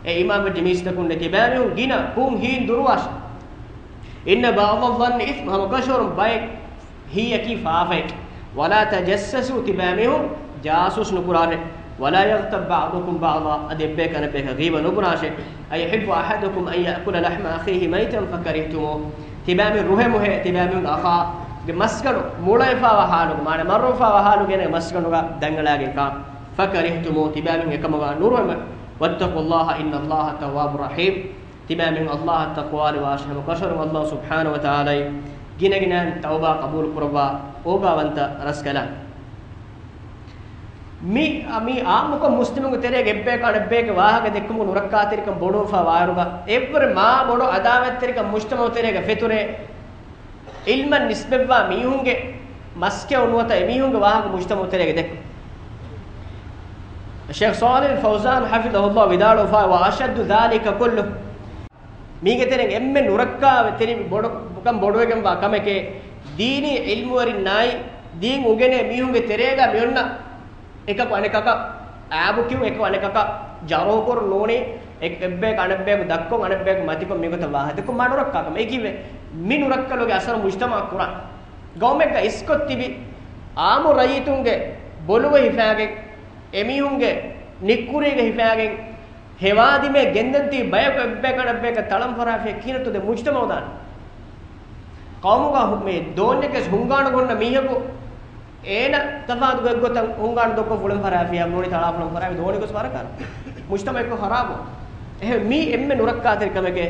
އޭ އީމާންވެއްޖެ މީސްތަކުންނޭ ތިބާމީހުން ގިނަ ބުން ހީން ދުރުވާށޭ. إن بعض الظن إثم، ހަމަކަށަވަރުން ބައެއް ހީއަކީ ފާފައެކޭ. ولا تجسسوا، ތިބާމީހުން ޖާސޫސް ނުކުރާށޭ. ولا يغتب بعضكم بعضا، އަދި އެއްބަޔަކު އަނެއްބަޔަކަށް ޣީބަ ނުބުނާށޭ. أيحب أحدكم أن يأكل لحم أخيه ميتا فكرهتموه، ތިބާމީހުން ރުހެމުހޭ، ތިބާމީހުންގެ އަޚާގެ މަސްގަނޑު މޮޅަވެފަވާ ޙާލުގަ، މާނަ މަރުވެފަވާ ޙާލުގަ އޭނަގެ މަސްގަނޑުގަ ދަނގަޅައިގެން ކާ. فكرهتموه، ތިބާމީހުން އެކަމުގަ ނުރުހެމު. واتقوا الله إن الله تواب رحيم. ތިބާމީހުން އައްލާހަށް ތަޤްވާވެރިވާށޭ، ހަމަކަށަވަރުން އައްލާހު ސުބްޙާނަހު ވަތަޢާލާ ގިނަގިނައިން ތައުބާ ޤަބޫލު ކުރައްވާ އޯގާވަންތަ ރަސްކަލާނގެ. މި، މި އާއްމުކޮށް މުސްލިމުންގެ ތެރޭގަ އެއްބަޔަކު އަނެއްބަޔަކަށް ވާހަކަ ދެއްކުމުގެ ނުރައްކާތެރިކަން ބޮޑުވެފަ ވާއިރުގަ، އެއްވަރު މާ ބޮޑު އަދާވަތްތެރިކަން މުޖްތަމަޢު ތެރޭގަ ފެތުރޭ. ޢިލްމަށް ނިސްބަތްވާ މީހުންގެ މަސްކެއު ނުވަތަ އެމީހުންގެ ވާހަކަ މުޖްތަމަޢު ތެރޭގަ ދެއްކުން. ޝޭޚް ޞާލިޙު އަލް ފައުޒާން ޙަފިޡަހުﷲ ވިދާޅުވެފަ، وأشد ذلك كله، މީގެ ތެރެއިން އެންމެ ނުރައްކާތެރި ބޮޑު، ކަން ބޮޑުވެގެންވާ ކަމެކޭ، ދީނީ ޢިލްމުވެރިންނާއި ދީން އުނގެނޭ މީހުންގެ ތެރޭގަ މިއޮންނަ އެކަކު އަނެކަކަށް އާބުކިޔުން، އެކަކު އަނެކަކަށް ޖަރުޙުކުރުން ނޫނީ، އެ-، އެއްބަޔަކު އަނެއްބަޔަކު ދަށްކޮށް، އަނެއްބަޔަކު މަތިކޮށް މިގޮތަށް ވާހަކަ ދެއްކުން މާ ނުރައްކާ ކަމެއް. އެކީވެ މި ނުރައްކަލުގެ އަސަރު މުޖްތަމަޢަށް ކުރާން. ގައުމެއްގަ އިސްކޮށް ތިބި އާއްމު ރައްޔިތުންގެ ބޮލުގަ ހިފާގެން، އެމީހުންގެ ނިއްކުރީގަ ހިފާގެން، ހެވާދިމޭ ގެންދަން ތިބި ބަޔަކު އެއްބަޔަކު އަނެއްބަޔަކަށް ތަޅަން ފަރާފިޔަ ކިހިނެއްތޯ ދެ މުޖްތަމަޢު ދާނެ؟ ޤައުމުގަ ހު-، މި ދޯންޏެއްގެ ހުންގާނު ހުންނަ މީހަކު އޭނަ ތަފާތު ގޮތްގޮތަށް ހުންގާނު ދޮއްކޮށް ފުޅެން ފަރާފިޔާ ނޫނީ ތަޅާފުޅުން ފަރާފިޔާ ދޯނި ގޮސް ވަރަކަށް މުޖްތަމަޢެއް ޚަރާބު. އެހެން މީ އެންމެ ނުރައްކާތެރި ކަމެކޭ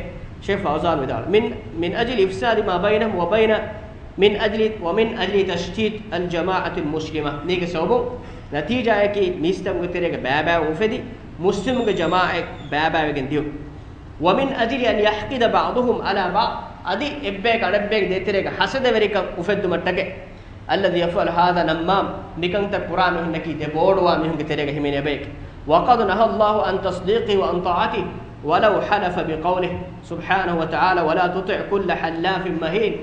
ޝޭޚް ފައުޒާން ވިދާޅު. من، من أجل إفساد ما بينهم وبين، من أجل، ومن أجل تشتيت الجماعة المسلمة. މީގެ ސަބަބުން ނަތީޖާއަކީ މީސްތަކުގެ ތެރޭގަ ބައިބައިވުން އުފެދި، މުސްލިމުންގެ ޖަމާޢަތް ބައިބައިވެގެން ދިޔުން. ومن أجل أن يحقد بعضهم على بعض، އަދި އެއްބަޔަކު އަނެއްބަޔަކު ދޭތެރޭގަ ހަސަދަވެރިކަން އުފެއްދުމަށްޓަކައި. الذي يفعل هذا نمام، މިކަންތައް ކުރާ މީހުންނަކީ ދެބޯޑުވާ މީހުންގެ ތެރޭގަ ހިމެނޭ ބަޔެކޭ. وقد نهى الله عن تصديقه وعن طاعته ولو حلف بقوله، سبحانه وتعالى، ولا تطع كل حلاف مهين.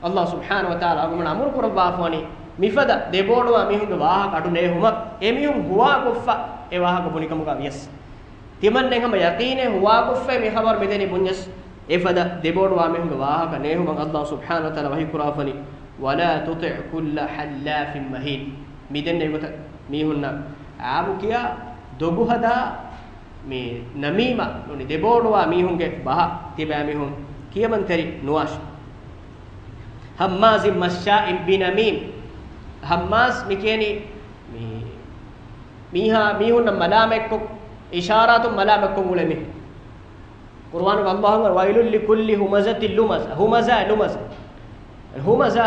އައްލާހު ސުބްޙާނަހު ވަތަޢާލާ އަޅުގަނޑު އަމުރު ކުރައްވާފަވަނީ، މިފަދަ ދެބޯޑުވާ މީހުންގެ ވާހަކަ އަޑު ނޭހުމަށް، އެމީހުން ހުވާކޮށްފަ އެ ވާހަކަ ބުނިކަމުގަ ވިޔަސް. ތިމަންނެން ހަމަ ޔަޤީނެއް ހުވާކޮށްފައި މި ޚަބަރު މިދެނީ ބުންޏަސް، އެފަދަ ދެބޯޑުވާ މީހުންގެ ވާހަކަ ނޭހުމަށް އައްލާހު ސުބްޙާނަހު ވަތަޢާލާ ވަޙީ ކުރާފަނީ، ولا تطع كل حلاف مهين. މިދެންނެވި ގޮތަށް މީހުންނަށް އާބު ކިޔާ، ދޮގު ހަދާ، މި ނަމީމަ ނޫނީ ދެބޯޑުވާ މީހުންގެ ބަހަށް ތިބާމީހުން ކިޔަމަންތެރި ނުވާށޭ. هماز مشاء بنميم. ހައްމާޒް މި ކިޔަނީ މި މީހާ، މީހުންނަށް މަލާމަތްކޮށް، އިޝާރާތުން މަލާމަތްކޮށް އުޅޭ މީހެއް. ޤުރުއާނުގަ އައްލާހު ވައިލު ލިކުއްލި ހުމަޒަތި ލުމަޒަ، ހުމަޒާ ލުމަޒަ. ހުމަޒާ،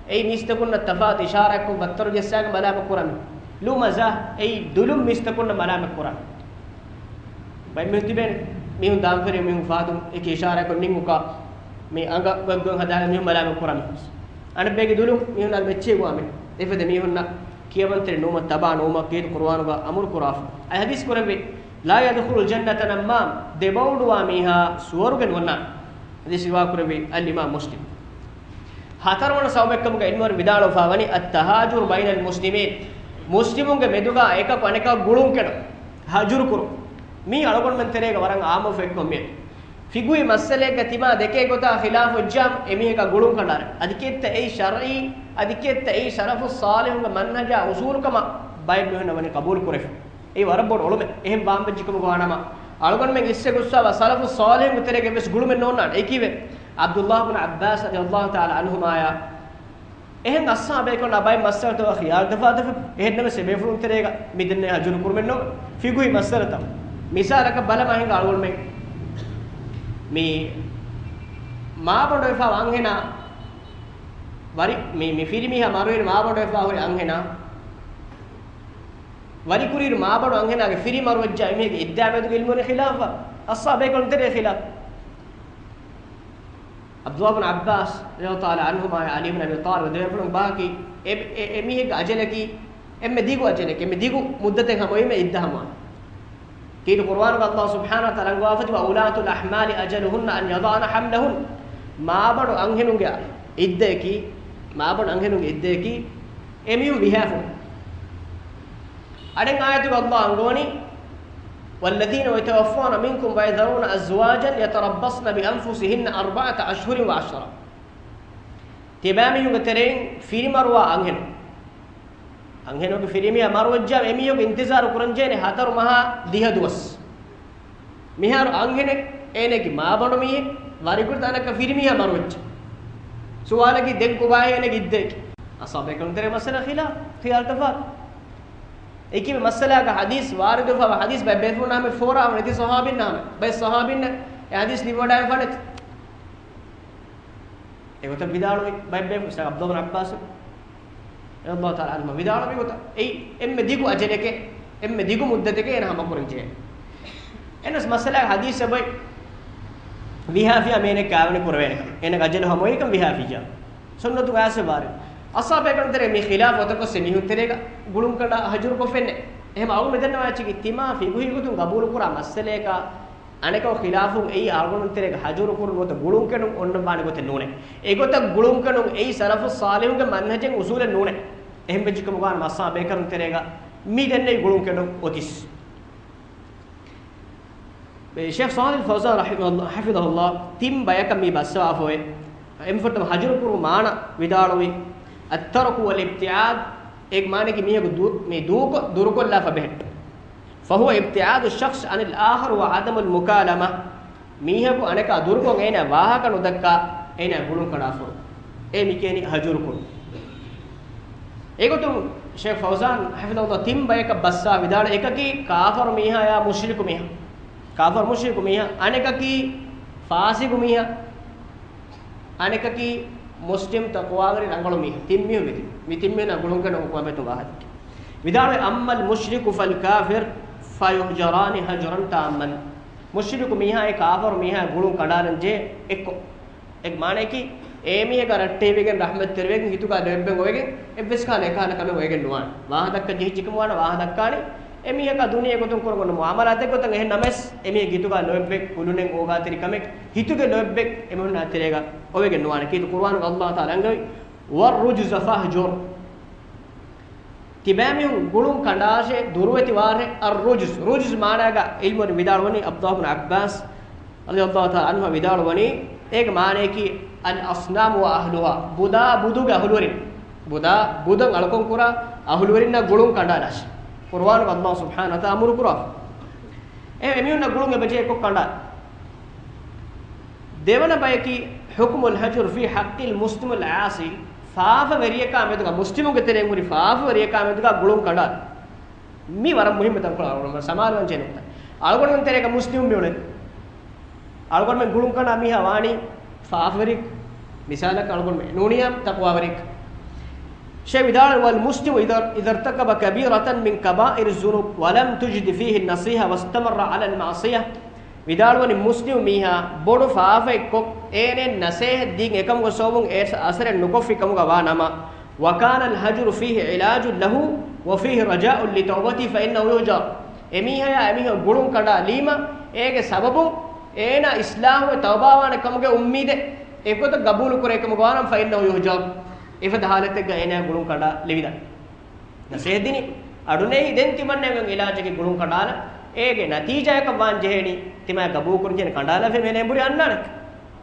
އެއީ މީސްތަކުންނަށް ތަފާތު އިޝާރާތްކޮށް ވައްތަރު ޖައްސާގެން މަލާމަތް ކުރާ މީހުން. ލުމަޒާ، އެއީ ދުލުން މީސްތަކުންނަށް މަލާމަތް ކުރާ. ބައެއް މީހުން ތިބޭނެ، މީހުން ދާންފެރި މީހުން ފާދުން އެކި އިޝާރާތްކޮށް ނިން އުކާ، މި އަނގަ ގޮތްގޮތް ހަދާގެން މީހުން މަލާމަތް ކުރާ މީހުން. އަނެއްބައެއްގެ ދުލުން މީހުންނާ މެއްޗެއް ގޮވާ މީހުން. އެފަދަ މީހުންނަށް ކިޔަމަންތެރި ނުވުމަށް ތަބާ ނުވުމަށް ކީރިތި ޤުރުއާނުގަ އަމުރު ކުރާފަ. އައި ޙަދީޘް ކުރެއްވި، لا يدخل الجنة نمام، ދެބޯޑުވާ މީހާ ސުވަރުގެ ނުވަންނާނެ. ޙަދީޘް ރިވާ ކުރެއްވީ އަލްއިމާމް މުސްލިމް. ހަތަރުވަނަ ސަބަބެއްކަމުގަ އިލްމުވެރިން ވިދާޅުވެފަ ވަނީ، التهاجر بين المسلمين، މުސްލިމުންގެ މެދުގަ އެކަކު އަނެކަކަށް ގުޅުން ކެނޑުން، ހަޖުރު ކުރުން. މީ އަޅުގަނޑުމެން ތެރޭގަ ވަރަށް އާއްމުވެފަ އޮތް ކަމެއް. ފިޤުހީ މައްސަލައެއްގަ ތިމާ ދެކޭ ގޮތާ ޚިލާފު ވެއްޖާމު އެމީހަކާ ގުޅުން ކަނޑާރެ. އަދި ކިއެއްތަ އެއީ ޝަރްޢީ، އަދި ކިއެއްތަ އެއީ ސަލަފުއް ޞާލިޙުންގެ މަންހަޖާ އުޞޫލު ކަމަށް ބައެއް މީހުންނަށް ވަނީ ޤަބޫލު ކުރެފަ. އެއީ ވަރަށް ބޮޑު އޮޅުމެއް. އެހެން ވާން ވެއްޖެ ކަމުގަ ވާނަމަ، އަޅުގަނޑުމެން އިސްވެ ގޮއްސަވާ ސަލަފުއް ޞާލިޙުންގެ ތެރޭގަ ވެސް ގުޅުމެއް ނޯންނާނެ. އެކީވެ، ޢަބްދުﷲ ބިން ޢައްބާސް ރަޟިޔަﷲ ތަޢާލާ ޢަންހުމާޔާ އެހެން އަޞްޙާބޭކަން ބައެއް މައްސަލަތައް ޚިޔާލު ދެފާތަފެ، އެހެންނަމަވެސް އެބޭފުޅުން ތެރޭގަ މިދެންނެވި ހަޖުރު ކުރުމެއް ނޯވޭ. ފިޤުހީ މައްސަލަތައް. މިސާލަކަށް ބަލަމާ ހިނގާ އަޅުގަނޑުމެން މި މާބޮނޑުވެފާވާ އަންހެނާ ވަރި، މި، މި ފިރިމީހާ މަރުވެރި މާބޮނޑުވެފާ ހުރި އަންހެނާ ވަރިކުރިއިރު މާބަނޑު އަންހެނާގެ ފިރިމަރުވެއްޖާ އެމީހެއްގެ އިއްދާ މެދުގެ ޢިލްމުވެރިން ޚިލާފަށް، އައްސާބޭކަލުން ތެރޭ ޚިލާފަށް. ޢަބްދުﷲ ބިން ޢައްބާސް ރަޟިޔަﷲ ތަޢާލާ ޢަންހުމާ ޢަލީ ބިން އަބީ ޠާލިބް ދެބޭފުޅުން ބަހަކީ އެ، އެ، އެމީހެއްގެ އަޖަލަކީ އެންމެ ދިގު އަޖަލެކޭ، އެންމެ ދިގު މުއްދަތެއް ހަމަވީމަ އިއްދާ ހަމަވާނެ. ކީރިތި ޤުރުއާނުގަ ﷲ ސުބްޙާނަހޫ ވަތަޢާލާ އަންގަވާފަތި وَأُولَاتُ الْأَحْمَالِ أَجَلُهُنَّ أَنْ يَضَعْنَ حَمْلَهُنَّ. މާބަނޑު އަންހެނުންގެ އިއްދައަކީ، މާބަނޑު އަންހެނުންގެ އިއްދައަކީ އެމީހުން ވީހާފުން. އަނެއް އާޔަތުގަ ﷲ އަންގަވަނީ، وَالَّذِينَ يُتَوَفَّوْنَ مِنْكُمْ وَيَذَرُونَ أَزْوَاجًا يَتَرَبَّصْنَ بِأَنْفُسِهِنَّ أَرْبَعَةَ أَشْهُرٍ وَعَشْرًا. ތިބާމީހުންގެ ތެރެއިން ފިރިމަރުވާ އަންހެނުން، އަންހެނުންގެ ފިރިމީހާ މަރުވެއްޖާ އެމީހުންގެ އިންތިޒާރު ކުރަންޖެހޭނެ ހަތަރު މަހާ ދިހަ ދުވަސް. މިހާރު އަންހެނެއް އޭނަގެ މާބަނޑު މީހެއް ވަރިކުރި ތަނަކަށް ފިރިމީހާ މަރުވެއްޖެ. ސުވާލަކީ ދެން ކޮބާހޭ އޭނަގެ އިއްދައަކީ؟ އައްސާބޭކަލުން ތެރޭ މައްސަލަ ޚިލާފް، ޚިޔާލު ތަފާތު. އެކި މައްސަލާގަ ޙަދީޘް ވާރިދުވެފަ ޙަދީޘް ބައެއް ބޭފުޅުންނާ ހަމަ ފޯރާ ނެތި ޞަޙާބީންނާ ހަމަ ބައެއް ޞަޙާބީންނަށް އެ ޙަދީޘް ލިބިވަޑައިފަ ނެތި. އެގޮތަށް ވިދާޅުވި ބައެއް ބޭފުޅުން ޢަބްދުﷲ ބިން ޢައްބާސް ރަޟިޔަﷲ ތަޢާލާ ޢަންހުމާ ވިދާޅުވި ގޮތަށް އެއީ އެންމެ ދިގު އަޖަލެކޭ، އެންމެ ދިގު މުއްދަތެކޭ އޭނަ ހަމަކުރަންޖެހޭ. އެނަސް މައްސަލާގެ ޙަދީޘް އެބައޮތް ވީހާފިޔާ މީހެއް ކާވެނި ކުރެވޭނެކަން. އޭނަގެ އަޖަލު ހަމަވައިކަން ވީހާފިއްޔާ. ސުންނަތުގަ އައިސް ވާރިދު. އައްސާބޭކަލުން ތެރޭ މި ޚިލާފް އޮތަކޮށް އެމީހުން ތެރޭގަ ގުޅުންކަނޑާ ހަޖުރު ކޮށްފެންނެ. އެހެން އަޅުގަނޑު މިދަންނަވާ އެއްޗަކީ ތިމާ ފިޤުހީ ގޮތުން ގަބޫލުކުރާ މައްސަލަޔަކާ އަނެކަކު ޚިލާފުން އެއީ އަޅުގަނޑު ތެރޭގަ ހަޖުރު ކުރުން ނުވަތަ ގުޅުން ކެނޑުން އޮންނަން ވާނެ ގޮތެއް ނޫނޭ. އެގޮތަށް ގުޅުން ކެނޑުން އެއީ ސަލަފުއް ޞާލިޙުންގެ މަންހަޖެއް އުޞޫލެއް ނޫނޭ. އެހެން ވެއްޖެކަމުގަ މައްސާ ބޭކަލުން ތެރޭގަ މި ދެންނެވި ގުޅުން ކެނޑުން އޮތީސް. ޝޭޚް ޞާލިޙު ފައުޒާން ރަޙިމަހުﷲ، ޙަފިޡަހުﷲ، ތިން ބަޔަކަށް މި ބައްސަވާފައި. އެންމެ ފުރަތަމަ ހަޖުރު ކުރުމުގެ މާނަ ވިދާޅުވީ، الترك والابتعاد، އޭގެ މާނައަކީ މީހަކު ދޫ-، މި ދޫކޮށް ދުރުކޮށްލާފަ ބެހެއްޓުން. فهو ابتعاد الشخص عن الآخر وعدم المكالمة. މީހަކު އަނެކާ ދުރުކޮށް އޭނާ ވާހަކަ ނުދައްކާ އޭނާ ގުޅުން ކަނޑާފަ. އެ މިކިޔަނީ ހަޖުރު ކުރުން. އެގޮތުން ޝޭޚް ފައުޒާން ޙަފިޡަހުﷲ ތިން ބަޔަކަށް ބައްސާ ވިދާޅު، އެކަކީ ކާފަރު މީހާޔާ މުޝްރިކު މީހާ. ކާފަރު މުޝްރިކު މީހާ. އަނެކަކީ ފާސިގު މީހާ. އަނެކަކީ މުސްލިމް ތަޤްވާވެރި ރަނގަޅު މީހާ. ތިން މީހުން ވެދި. މި ތިން މީހުންނާ ގުޅުން ކަނޑުން ހުކުމް ވެތުން ވާހަކަ. ވިދާޅުވެ، أما المشرك فالكافر فيهجران هجرا تاما. މުޝްރިކު މީހާއާ ކާފަރު މީހާ ގުޅުން ކަނޑާލަން ޖެހޭ އެއްކޮށް. އެ މާނައަކީ، އެ މީހަކާ ރައްޓެހިވެގެން، ރަޙްމަތްތެރިވެގެން، ހިތުގަ ލޯތްބެއް އޮވެގެން، އެއްވެސް ކަހަލަ އެކަހަލަ ކަމެއް އޮވެގެން ނުވާނެ. ވާހަކަ ދައްކަން ޖެހިއްޖެކަމުގަ ވާހަކަ ދައްކާނީ، އެ މީހަކާ ދުނިޔެ ގޮތުން ކުރަން އޮންނަ މުޢާމަލާތެއް ގޮތަށް އެހެން ނަމަވެސް، އެ މީހެއް ހިތުގަ ލޯތްބެއް، އުޅުނެއް އޯގާތެރިކަމެއް، ހިތުގެ ލޯތްބެއް އެމީހުންނާ ތެރޭގަ އޮވެގެން ނުވާނެ. ކީރިތި ޤުރުއާނުގަ ﷲ ތަޢާލާ އަންގަވީ، والرجز فاهجر. ތިބާމީހުން ގުޅުން ކަނޑާށޭ ދުރުވެތިވާށޭ. الرجز، ރުޖްޒު މާނާގަ ޢިލްމުވެރިން ވިދާޅުވަނީ، ޢަބްދުﷲ ބިން ޢައްބާސް ރަޟިޔަﷲ ތަޢާލާ ޢަންހު ވިދާޅުވަނީ، އޭގެ މާނައަކީ، الأصنام وأهلها، ބުދާ ބުދުގެ އަހުލުވެރިން. ބުދާ ބުދަށް އަޅުކަން ކުރާ އަހުލުވެރިންނާ ގުޅުން ކަނޑާލާށޭ. ޤުރުއާނުގަ ﷲ ސުބްޙާނަހޫ ވަތަޢާލާ އަމުރު ކުރާފަ. އެ އެމީހުންނަށް ގުޅުން އެބަޖެހޭ އެއްކޮށް ކަނޑާ. ދެވަނަ ބަޔަކީ، حكم الهجر في حق المسلم العاصي، ފާފަވެރިޔަކާ މެދުގަ، މުސްލިމުގެ ތެރެއިން ހުރި ފާފަވެރިޔަކާ މެދުގަ ގުޅުން ކަނޑާ. މީ ވަރަށް މުހިއްމު ތަންކޮޅެއް އަޅުގަނޑު ސަމާލުވާން ޖެހޭ ނުކުތާ. އަޅުގަނޑުމެން ތެރޭގަ މުސްލިމުން މިއުޅެނީ. އަޅުގަނޑުމެން ގުޅުން ކަނޑާ މީހާ ވާނީ ފާފަވެރި. މިސާލަކަށް އަޅުގަނޑުމެން ނޫނިޔާ ތަޤްވާވެރި. ޝޭޚް ވިދާޅުވީ، والمسلم إذا، إذا ارتكب كبيرة من كبائر الذنوب ولم تجد فيه النصيحة واستمر على المعصية. ވިދާޅުވަނީ މުސްލިމު މީހާ ބޮޑު ފާފައެއްކޮށް، އޭނައަށް ނަސޭހަތް ދީން އެކަމުގެ ސަބަބުން އެ އަސަރެއް ނުކޮށްފި ކަމުގަ ވާ ނަމަ، وكان الهجر فيه علاج له وفيه رجاء لتوبته فإنه يهجر. އެމީހާޔާ އެމީހާ ގުޅުން ކަނޑާލީމަ، އޭގެ ސަބަބުން އޭނާ އިޞްލާޙުވެ ތައުބާވާނެ ކަމުގެ އުއްމީދެއް އެގޮތަށް ގަބޫލު ކުރޭ ކަމުގަ ވާނަމަ، فإنه يهجر. އެފަދަ ޙާލަތެއްގަ އޭނާ ގުޅުން ކަނޑާ ލެވިދާނެ. ނަސޭހަތް ދިނީ. އަޑުނެހި ދެން ތިމަންނައަށް އިލާޖަކީ ގުޅުން ކަނޑާލަން. އޭގެ ނަތީޖާއަކަށް ވާން ޖެހޭނީ، ތިމާ ގަބޫލު ކުރަން ޖެހޭނީ ކަނޑާލާފަ މޭނަ އެނބުރި އަންނާނެ.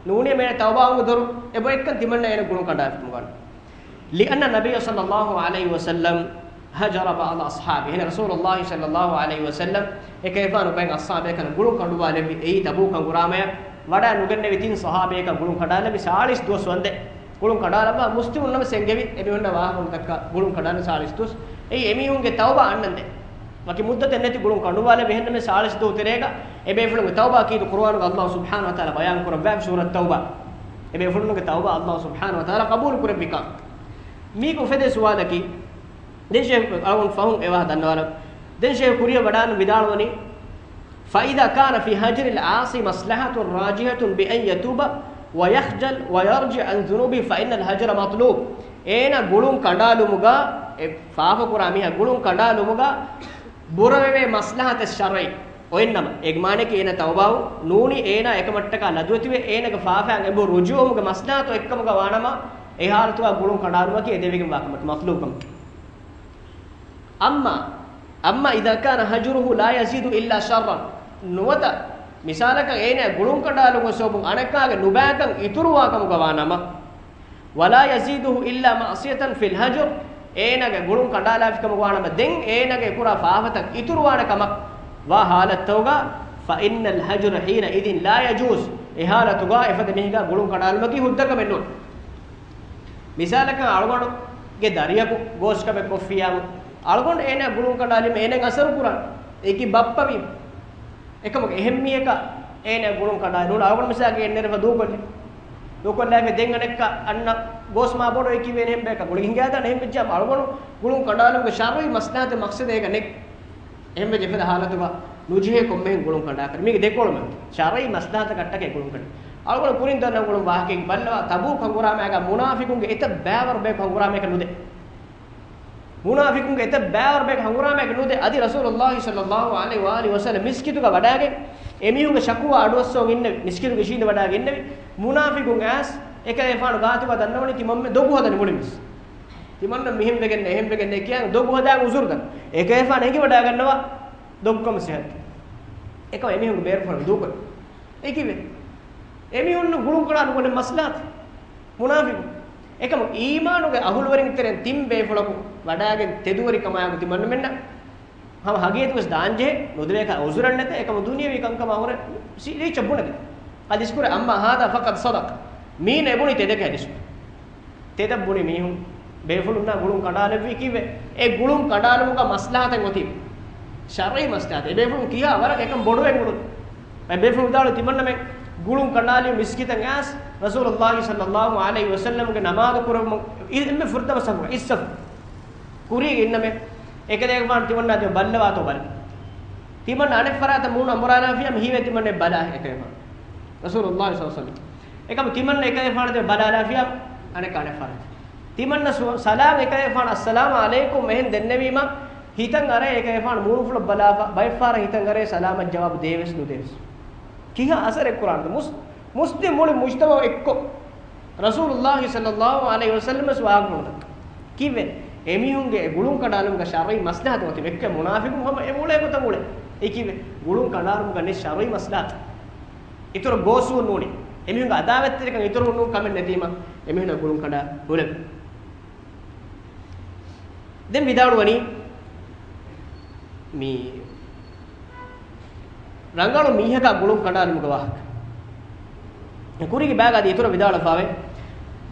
ނޫނީ މޭނަ ތައުބާވުމުގެ ދޮރު އެބައޮތްކަން ތިމަންނަ އޭނަ ގުޅުން ކަނޑާލަން. لأن النبي صلى الله عليه وسلم هجر بعض أصحابه. އެހެން ރަސޫލުﷲ ޞައްލަﷲ ޢަލައިހި ވަސައްލަމް އެކަލޭގެފާނު ބައެއް އަޞްޙާބޭކަން ގުޅުން ކަނޑުވާލެއްވި. އެއީ ތަބޫކަށް ކުރާމަޔަށް ވަޑައި ނުގެންނެވި ތިން ޞަޙާބީއަކަށް ގުޅުން ކަނޑާލެއްވި ސާޅީސް ދުވަސް ވަންދެން. ގުޅުން ކަނޑާލައްވާ މުސްލިމުން ނަމަ ސެންގެވި އެމީހުންނަށް ވާހަކަ ދައްކާ ގުޅުން ކަނޑާލަން ސާޅީސް ދުވަސް. އެއީ އެމީހުންގެ ތައުބާ އަންނަންދެން. ވަކި މުއްދަތެއް ނެތި ގުޅުން ކަނޑުވާލެއްވި. އެހެންނަމަ ސާޅީސް ދުވަހު ތެރޭގަ އެބޭފުޅުންގެ ތައުބާ ކީރިތި ޤުރުއާނުގަ ﷲ ސުބްޙާނަހޫ ވަތަޢާލާ ބަޔާން ކުރައްވާ ސޫރަތު ތައުބާ. އެބޭފުޅުންގެ ތައުބާ ﷲ ސުބްޙާނަހޫ ވަތަޢާލާ ޤަބޫލު ކުރެއްވިކަން. މީގެ އުފެދޭ ސުވާލަކީ، ދެން ޝޭޚް އަޅުގަނޑު ފަހުން އެ ވާހަކަ ދަންނަވާލަން. ދެން ޝޭޚް ކުރިޔަށް ވަޑާން ވިދާޅުވަނީ، فإذا كان في هجر العاصي مصلحة راجحة بأن يتوب ويخجل ويرجع عن ذنوبه فإن الهجر مطلوب. އޭނާ ގުޅުން ކަނޑާލުމުގަ، އެ ފާފަކުރާ މީހާ ގުޅުން ކަނޑާލުމުގަ ބުރަވެވޭ މަސްލަހަތެއް ޝަރްޢީ. އޮތްނަމަ، އޭގެ މާނައަކީ އޭނާ ތައުބާވުން ނޫނީ، އޭނާ އެކަމަށްޓަކާ ލަދުވެތިވެ، އޭނާގެ ފާފައިން އެބަހުރި ރުޖޫޢަވުމުގެ މަސްލަހަތު އެއްކަމުގަ ވާނަމަ، އެ ޙާލަތުގަ ގުޅުން ކަނޑާލުމަކީ އެދެވިގެންވާ ކަމެއް، މަޠްލޫބު ކަމެއް. أما، أما إذا كان هجره لا يزيد إلا شرا. ނުވަތަ، މިސާލަކަށް އޭނާ ގުޅުން ކަނޑާލުމުގެ ސަބަބުން އަނެއްކާގެ ނުބައިކަން އިތުރުވާ ކަމުގަ ވާނަމަ، ولا يزيده إلا معصية في الهجر، އޭނާގެ ގުޅުން ކަނޑާލާފިކަމުގަ ވާނަމަ، ދެން އޭނާގެ ކުރާ ފާފަތައް އިތުރުވާނެ ކަމަށް ވާ ޙާލަތުގަ، فإن الهجر حينئذ لا يجوز. އެ ޙާލަތުގަ އެފަދަ މީހަކާ ގުޅުން ކަނޑާލުމަކީ ހުއްދަ ކަމެއް ނޫން. މިސާލަކަށް، އަޅުގަނޑުގެ ދަރިޔަކު ގޯސްކަމެއް ކޮށްފިއްޔާމު، އަޅުގަނޑު އޭނާ ގުޅުން ކަނޑާލީމަ އޭނާ އަސަރު ކުރާނެ. އެކި ބައްޕަ ވީމަ. އެކަމަކު އެހެން މީހަކާ އޭނާ ގުޅުން ކަނޑާލުން އަޅުގަނޑު މިސާލަކަށް އެންނެރެފަ ދޫކޮށްލި. ދޫކޮށްލާފި ދެން އަނެއްކާ އަންނަ ގޯސް މާ ބޮޑު އެކި ވޭނެ އެހެން ބޭކަށް ގުޅި ހިނގާދާނެ. އެހެން ވެއްޖާމަ އަޅުގަނޑު ގުޅުން ކަނޑާލުމުގެ ޝަރުޢީ މަސްލަހަތެއް މަޤްޞަދެއް އޭގަ ނެތް. އެހެން ވެއްޖެ އެފަދަ ޙާލަތުގަ ނުޖެހޭ ކޮންމެހެން ގުޅުން ކަނޑާކަށް. މީގެ ދެކޮޅުމެއް ޝަރުޢީ މަސްލަހަތަށް ކައްޓަކައި ގުޅުން ކަނޑާ. އަޅުގަނޑު ކުރިން ދަންނަ ގުޅުން ވާހަކައެއް ބައްލަވާ، ތަބޫކް ހަނގުރާމައިގަ މުނާފިޤުންގެ އެތައް ބައިވަރު ބޭކަށް ހަނގުރާމައެއް ނުދޭ. މުނާފިޤުންގެ އެތައް ބައިވަރު ބޭކަށް ހަނގުރާމައެއް ނުދޭ. އަދި ރަސޫލުﷲ ޞައްލަﷲ ޢަލައިހި ވައާލިހި ވަސައްލަމް މިސްކިތުގަ ވަޑާގެން އެމީހުންގެ ޝަކުވާ އަޑުއައްސަވަން އިންނެވި، މިސްކިތުގެ އިށީނދެ ވަޑާގެން އިންނެވި. މުނާފިޤުން އައިސް އެކަލޭފާނު ގާތުގަ ދަންނަވަނީ ތިމަންމެ ދޮގު ހަދަނީ މުޅިން ވެސް. ތިމަންމެ މިހެން ވެގެން އެހެން ވެގެން ކިޔާ ދޮގު ހަދާ އުޒުރު ދަން. އެކަލޭފާނު އެނގިވަޑާގަންނަވާ ދޮގުކަމަށް ސިހަތު. އެކަމަ އެމީހުންގެ ބޭރުފުޅުން ދޫކޮށް. އެކިވެ. އެމީހުންނަށް ގުޅުން ކަނޑާ ނުގަނެ މަސްލަހަތު. މުނާފިޤު. އެކަމަ އީމާނުގެ އަހުލުވެރިން ތެރެއިން ތިން ބޭފުޅަކު ވަޑާގެން ތެދުވެރިކަމާއެކު ތިމަންމެންނަށް ހަމަ ހަގީގަތުވެސް ދާންޖެހޭ، ނުދެވޭކަށް އުޒުރެއް ނެތޭ، އެކަމަ ދުނިޔަވީ ކަންކަމާ ހުރެ ރީ-، ރީއްޗަށް ބުނެދެން. އަދިސްކުރެ، أما هذا فقد صدق. މީނަ އެބުނީ ތެދެއް އަދިސްކުރެ. ތެދަށް ބުނި މީހުން ބޭފުޅުންނާ ގުޅުން ކަނޑާލެއްވީ ކީއްވެ؟ އެ ގުޅުން ކަނޑާލުމުގަ މަސްލަހަތެއް އޮތީ. ޝަރުޢީ މަސްލަހަތެއް. އެ ބޭފުޅުން ކިހާ ވަރަކަށް އެކަން ބޮޑުވެގެން އުޅުނު. އެ ބޭފުޅުން ވިދާޅުވި ތިމަންނަމެން ގުޅުން ކަނޑާލި މިސްކިތަށް އައިސް، ރަސޫލުﷲ ޞައްލަﷲ ޢަލައިހި ވަސައްލަމްގެ ނަމާދު ކުރަމުން އި-، އެންމެ ފުރަތަމަ ސަފުގަ އިއްސަފު. ކުރީގަ އިންނަމެ، އެކަލޭގެފާނު ތިމަންނާ ދެން ބައްލަވާތޯ ބަލަ. ތިމަންނަ އަނެއް ފަރާތަށް މޫނު އަނބުރާލާފިޔާ ހީވޭ ތިމަންނަ ބަލާ އެކަލޭގެފާނު. ރަސޫލުﷲ ޞައްލަﷲ ޢަލައިހި ވަސައްލަމް. އެކަމަ ތިމަންނަ އެކަލޭގެފާނު ދެން ބަލާލާފިޔާ އަނެއްކާ އަނެއް ފަރާތަށް. ތިމަންނަ ސު-، ސަލާމް އެކަލޭގެފާނު އައްސަލާމު ޢަލައިކުމް އެހެން ދެންނެވީމަ، ހިތަށް އަރައޭ އެކަލޭގެފާނު މޫނުފުޅަށް ބަލާފަ، ބައެއް ފަހަރަށް ހިތަށް އަރައޭ ސަލާމަށް ޖަވާބު ދޭވެސް ނުދޭވެސް. ކިހާ އަސަރެއް ކުރާނެ؟ މުސް-، މުސްލިމް މުޅި މުޖްތަމަޢު އެއްކޮށް، ރަސޫލުﷲ ޞައްލަﷲ ޢަލައިހި ވަސައްލަމް ވެސް ވާހަކަ ނުދަން. ކީއްވެ؟ އެމީހުންގެ އެ ގުޅުން ކަނޑާލުމުގަ ޝަރުޢީ މަސްލަހަތު އޮތީ އެއްކަ މުނާފިޤުން ހަމަ އެ އުޅޭ ގޮތަށް އުޅޭ. އެކީވެ ގުޅުން ކަނޑާލުމުގަ ނެތް ޝަރުޢީ މަސްލަހަތު. އިތުރު ގޯސްވުން ނޫނީ. އެމީހުންގެ އަދާވަތްތެރިކަން އިތުރު ނޫން ކަމެއް ނެތީމަ، އެމީހުންނަށް ގުޅުން ކަނޑާ ހުރެވޭ. ދެން ވިދާޅުވަނީ މި ރަނގަޅު މީހަކާ ގުޅުން ކަނޑާލުމުގެ ވާހަކަ. ކުރީގެ ބައިގަ އަދި އިތުރަށް ވިދާޅުވެފަވޭ،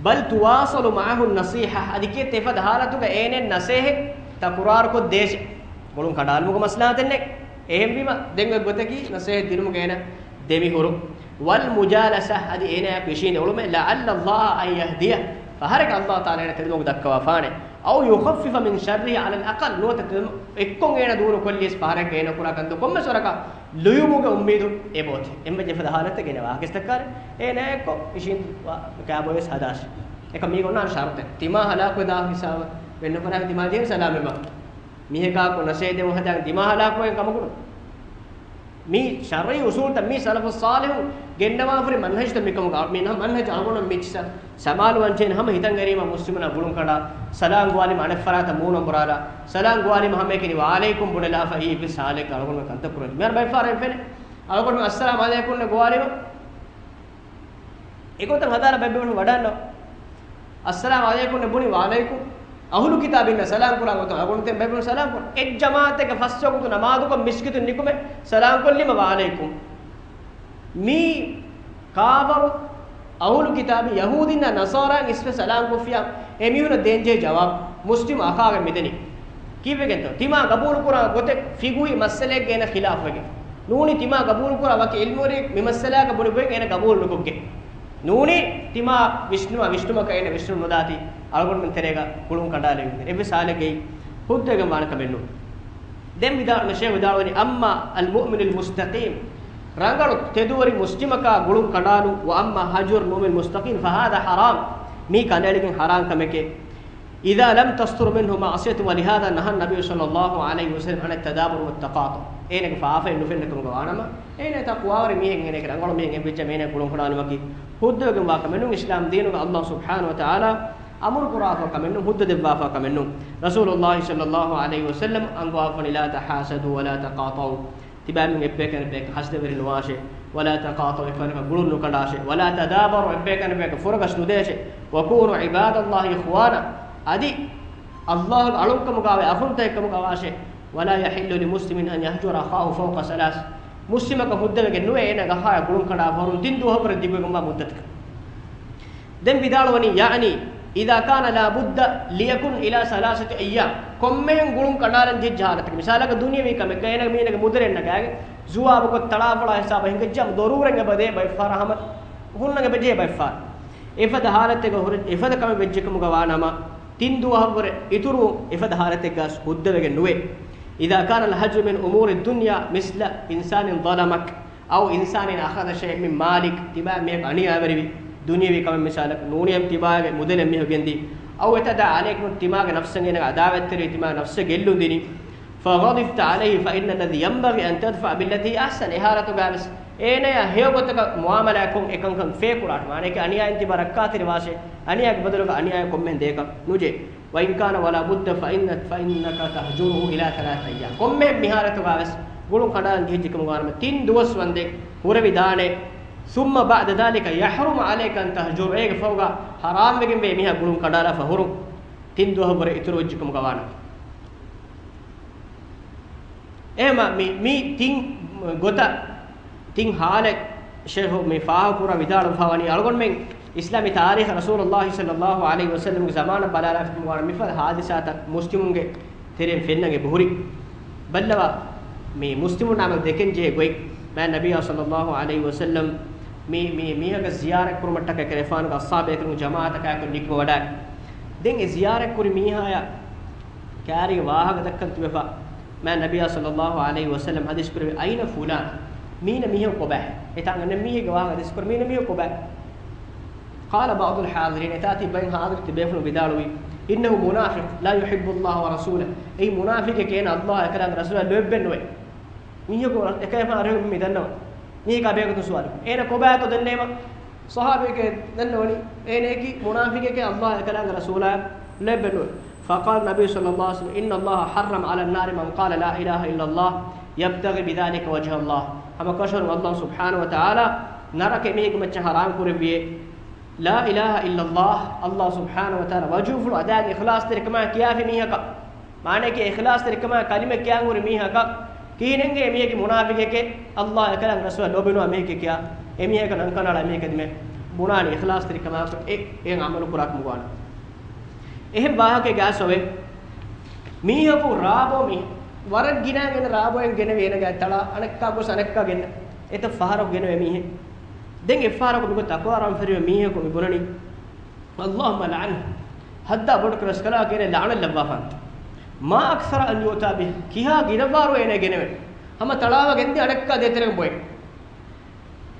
بل تواصل معه النصيحة، އަދި ކީއްތަ އެފަދަ ޙާލަތުގަ އޭނައަށް ނަސޭހަތް ތަކުރާރުކޮށްދޭށޭ. ގުޅުން ކަނޑާލުމުގެ މަސްލަހަތެއް ނެތް. އެހެންވީމަ، ދެން އޮތް ގޮތަކީ ނަސޭހަތް ދިނުމުގަ އޭނަ ދެމިހުރުން. والمجالسة، އަދި އޭނާއާއެކު އިށީނދެ އުޅުމެއް، لعل الله أن يهديه، ފަހަރެއްގަ ﷲ ތަޢާލާ އޭނަ ތެދުމަގު ދައްކަވާފާނެ. أو يخفف من شره على الأقل، ނުވަތަ އެއްކޮށް އޭނަ ދޫރުކޮށްލިޔަސް ފަހަރެއްގަ އޭނަ ކުރާ ކަންތައް ކޮންމެސް ވަރަކަށް ލުޔުމުގެ އުއްމީދު އެބައޮތޭ. އެންމެ އެފަދަ ޙާލަތެއް ގެނެވާ ކިސްތައްކާރެ އޭނާއެއްކޮށް އިށީނދު ކާބޮއެސް ހަދާށޭ. އެކަމަ މީގެ އޮންނާނެ ޝަރުޠެއް. ތިމާ ހަލާކުވެދާ ހިސާބަށް ވެންނަ ފަރާތް ތިމާ ދިޔަ ސަލާމެއް ވާ. މީހަކާ ކޮށް ނަސޭހަތް ދެމުން ހަދާ ތިމާ ހަލާކުވެގެން ކަމަކުނު. މީ ޝަރުޢީ އުޞޫލުތައް، މީ ސަލަފު ޞާލިޙުން ގެންނަވާފަރި މަންހަޖުތައް މިކަމުގަ، މީ މަންހަޖު އަޅުގަނޑު މިއްޗި ސަ-، ސަމާލުވާންޖެހޭނެ ހަމަ ހިތަށް އެރީމަ މުސްލިމުންނާ ގުޅުން ކަނޑާ، ސަލާން ގޮވާލީމަ އަނެއް ފަރާތަށް މޫނު އަނބުރާލާ، ސަލާން ގޮވާލީމަ ހަމައެކަނި ވަޢަލައިކުމް ބުނެލާފަ އެއްވެސް ހާލެއްގަ އަޅުގަނޑުމެން ކަންތައް ކުރަން. މިހާރު ބައެއް ފަހަރަށް އެން ފެނޭ، އަޅުގަނޑުމެން އައްސަލާމް ޢަލައިކުމް ގޮވާލީމަ، އެގޮތަށް ހަދާނަ ބައެއް ބޭފުޅުން ވަޑާންނަ. އައްސަލާމް ޢަލައިކުމް އެ ބުނި ވަޢަލައިކުމް. އަހުލު ކިތާބިންނަށް ސަލާމް ކުރާ ގޮތުން އަޅުގަނޑު ތިމަން ބޭފުޅުން ސަލާމް ކުރަން. އެއް ޖަމާޢަތެއްގެ ފަސް ވަގުތު ނަމާދުކޮށް މިސްކިތުން ނިކުމެ ސަލާމް ކޮށްލީމަ ވަޢަލައިކުމް. މީ ކާފަރު އަހުލު ކިތާބި ޔަހޫދީންނާ ނަޞާރާއިން އިސްވެ ސަލާމް ކޮށްފިޔާ އެމީހުނަށް ދޭންޖެހޭ ޖަވާބު މުސްލިމް އަޚާގެ މިދެނީ. ކީއްވެގެންތޯ؟ ތިމާ ގަބޫލުކުރާ ގޮތެއް ފިޤުހީ މައްސަލައެއްގެ އޭނަ ޚިލާފުވެގެން. ނޫނީ ތިމާ ގަބޫލުކުރާ ވަކި ޢިލްމުވެރިއެއް މި މައްސަލާގަ ބުނި ބުއިން އޭނަ ގަބޫލު ނުކޮށްގެން. ނޫނީ ތިމާ ވިސްނުމާ ވިސްނުމަކަށް އޭނަ ވިސްނުން ނުދާތީ އަޅުގަނޑުމެން ތެރޭގަ ގުޅުން ކަނޑާލެވިގެން. އެއްވެސް ހާލެއްގައި ހުއްދަވެގެން ވާނެ ކަމެއް ނޫން. ދެން ވިދާޅު، ޝޭޚް ވިދާޅުވަނީ، أما المؤمن المستقيم، ރަނގަޅު ތެދުވެރި މުސްލިމަކާ ގުޅުން ކަނޑާލުން، وأما هجر المؤمن المستقيم فهذا حرام، މީ ކަނޑައެޅިގެން ޙަރާން ކަމެކޭ. إذا لم تصدر منه معصية، ولهذا نهى النبي صلى الله عليه وسلم عن التدابر والتقاطع. އޭނަގެ ފާފައެއް ނުފެންނަ ކަމުގަ ވާނަމަ، އޭނަ ތަޤްވާވެރި މީހެއް، އޭނައަކީ ރަނގަޅު މީހެއް އެއްވެއްޖެ އޭނަ ގުޅުން ކަނޑާލުމަކީ ހުއްދަވެގެން ވާ ކަމެއް ނޫން. އިސްލާމް ދީނުގަ ﷲ ސުބްޙާނަހޫ ވަތަޢާލާ އަމުރު ކުރާފަ ކަމެއް ނޫން، ހުއްދަ ދެއްވާފަ ކަމެއް ނޫން. ރަސޫލުﷲ ޞައްލަﷲ ޢަލައިހި ވަސައްލަމް އަންގަވާފަ، لا تحاسدوا ولا تقاطعوا، ތިބާމެން އެއްބަޔަކަށް އެއްބަޔަކަށް ހަސަދަވެރި ނުވާށޭ، ولا تقاطعوا، އެއްފަހަރަކަށް ގުޅުން ނުކަނޑާށޭ، ولا تدابروا، އެއްބަޔަކަށް އެއްބަޔަކަށް ފުރަގަސް ނުދޭށޭ، وكونوا عباد الله إخوانا، އަދި ﷲ ގެ އަޅުންކަމުގައި އަޚުންތަކެއްކަމުގައި ވާށޭ. ولا يحل لمسلم أن يهجر أخاه فوق ثلاث، މުސްލިމަކަށް ހުއްދަވެގެން ނުވޭ އޭނަ އަޚާއާ ގުޅުން ކަނޑާ ފަހަރުން ތިން ދުވަހަށްވުރެ ދިގުވެގެންވާ މުއްދަތަކަށް. ދެން ވިދާޅުވަނީ، يعني إذا كان لا بد ليكن إلى ثلاثة أيام، ކޮންމެހެން ގުޅުން ކަނޑާލަން ޖެހިއްޖެ ހާލަތަކަށް، މިސާލަކަށް ދުނިޔަވީ ކަމެއްގަ އޭނަގެ މީނަގެ މުދަލެއް ނަގާގެން ޒުވާބުކޮށް ތަޅާފޮޅާ ހިސާބަށް ހިނގައްޖެ ދޮރޫރަތް އެބަދޭ ބައެއްފަހަރަށް ހަމަ ހުންނަން އެބަޖެހޭ ބައެއްފަހަރަށް. އެފަދަ ހާލަތެއްގަ ހުރެ، އެފަދަ ކަމެއް ވެއްޖެ ކަމުގަ ވާނަމަ، ތިން ދުވަހަށްވުރެ އިތުރު އެފަދަ ހާލަތެއްގަސް ހުއްދަވެގެން ނުވޭ. إذا كان الهجر من أمور الدنيا مثل إنسان ظلمك أو إنسان أخذ شيئا من مالك، ތިބާ މީހަކު އަނިޔާވެރިވި، ދުނިޔެވީ ކަމެއް މިސާލަކަށް ނޫނީ ތިބާގެ މުދަލެއް މީހަކު ގެންދީ، أو اعتدى عليك، ތިމާގެ ނަފްސަށް އޭނަ އަދާވަތްތެރިވި، ތިމާ ނަފްސަށް ގެއްލުން ދިނީ، فغضبت عليه فإن الذي ينبغي أن تدفع بالتي هي أحسن، އެ ހާލަތުގައިވެސް އޭނަޔާ ހެޔޮ ގޮތަކަށް މުޢާމަލާތްކޮށް އެކަންކަން ފޭކުރާށޭ. މާނައަކީ އަނިޔާއިން ތިބާ ރައްކާތެރިވާށޭ، އަނިޔާގެ ބަދަލުގަ އަނިޔާއެއް ކޮންމެހެން ދޭކަށް ނުޖެހޭ. وإن كان ولا بد فإن، فإنك تهجره إلى ثلاثة أيام. ކޮންމެހެން މިހާލަތުގައިވެސް ގުޅުން ކަނޑާލަން ޖެހިއްޖެ ކަމުގަ ވާނަމަ ތިން ދުވަސް ވަންދެން ހުރެވިދާނެ. ثم بعد ذلك يحرم عليك أن تهجره، އޭގެ ފަހުގަ ޙަރާމްވެގެންވޭ މީހާ ގުޅުން ކަނޑާލާފަ ހުރުން، ތިން ދުވަހަށްވުރެ އިތުރުވެއްޖެ ކަމުގަ ވާނަމަ. އެހެމަ މި، މި ތިން ގޮތަށް، ތިން ހާލަތް ޝޭޚު މި ފާހަގަކުރާ ވިދާޅުވެފަ ވަނީ، އަޅުގަނޑުމެން އިސްލާމީ ތާރީޚަށް ރަސޫލުﷲ ޞައްލަﷲ ޢަލައިހި ވަސައްލަމްގެ ޒަމާނަށް ބަލާލާފަ ވާނަމަ މިފަދަ ހާދިސާތައް މުސްލިމުންގެ ތެރެއިން ފެންނަން އެބަހުރި. ބައްލަވާ، މި މުސްލިމުންނާ މެދު ދެކެން ޖެހޭ ގޮތް. މާތް ނަބިއްޔާ ޞައްލަﷲ ޢަލައިހި ވަސައްލަމް މި، މި މީހަކަށް ޒިޔާރަތް ކުރުމަށްޓަކައި އެކަލޭގެފާނުގެ އަޞްޙާބު ބޭކަލުން ޖަމާޢަތަކާއެކު ނިކުމެވަޑައި. ދެން އެ ޒިޔާރަތް ކުރި މީހާޔަށް ކާރިގެ ވާހަކަ ދައްކަން ތިބެފަ، މާތް ނަބިއްޔާ ޞައްލަﷲ ޢަލައިހި ވަސައްލަމް ޙަދީޘް ކުރެއްވި، أين فلان؟ މީނަ މީހަކު ކޮބާ؟ އެތާނގަ އަންނަ މީހެއްގެ ވާހަކަ ޙަދީޘް ކުރި، މީނަ މީހަކު ކޮބާ؟ قال بعض الحاضرين، އެތާ ތިއްބައިން ޙާޟިރު ތިބޭފުޅުން ވިދާޅުވީ، إنه منافق لا يحب الله ورسوله، އެއީ މުނާފިޤެކޭ، އޭނަ ﷲ އާ އެކަލާނގެ ރަސޫލާ ލޯތްބެއް ނުވޭ. މީހަކު އެކަލޭގެފާނު މި ދަންނަވަން. މީހަކާ ބެހޭގޮތުން ސުވާލު. އޭނަ ކޮބާތޯ ދެންނެވީމަ، ޞަޙާބީގެ ދެންނެވުނީ އޭނައަކީ މުނާފިޤެކޭ، ﷲ އާ އެކަލާނގެ ރަސޫލާ ލޯތްބެއް ނުވޭ. فقال النبي صلى الله عليه وسلم، إن الله حرم على النار من قال لا إله إلا الله يبتغي بذلك وجه الله. ހަމަ ކަށަވަރުން ﷲ ސުބްޙާނަހޫ ވަތަޢާލާ ނަރަކަ އެމީހެއްގެ މައްޗަށް ޙަރާމް ކުރެއްވިއޭ، لا إله إلا الله، ﷲ ސުބްޙާނަހޫ ވަތަޢާލާ ވަޖްހުފުޅު އަދާގެ އިޚްލާޞްތެރިކަމާ ކިޔާފި މީހަކަށް، މާނައަކީ އިޚްލާޞްތެރިކަމާ ކަލިމަ ކިޔާން ހުރި މީހަކަށް ކިހިނެއްގެ އެމީހަކީ މުނާފިޤެކޭ، ﷲ އާ އެކަލާނގެ ރަސޫލާ ލޯބިނުވާ މީހެކޭ ކިޔާ، އެމީހަކަށް ނަން ކަނޑައަޅާ އެމީހަކަށް ދިމާ ބުނާނީ އިޚްލާޞްތެރިކަމާއެކު އެ، އެ ޢަމަލު ކުރާ ކަމުގަ ވާނެ. އެހެން ވާހަކައެއް ގާސް އޮވޭ. މީހަކު ރާބޯ މީ، ވަރަށް ގިނަ ގިނަ ރާބޯއެއް ގެނެވި އޭނަގެ ތަޅާ، އަނެއްކާ ގޮސް އަނެއްކާ ގެންނަ. އެތައް ފަހަރަކު ގެނެވޭ މީހެއް. ދެން އެއްފަހަރަކު މިގޮތަށް ތަކުރާރު ފެށި މީހަކު މި ބުނަނީ، اللهم لعنه، ހައްދާ ބޮޑު ކަލާކި އޭނަ ލަޢުނަތް ލައްވާފަ. ما أكثر أن يؤتى به، ކިހާ ގިނަ ފަހަރު އޭނަ ގެނެވޭ. ހަމަ ތަޅާވާ ގެންދިޔަ އަނެއްކާ ދޭތެރޭގަ ބޮއެ.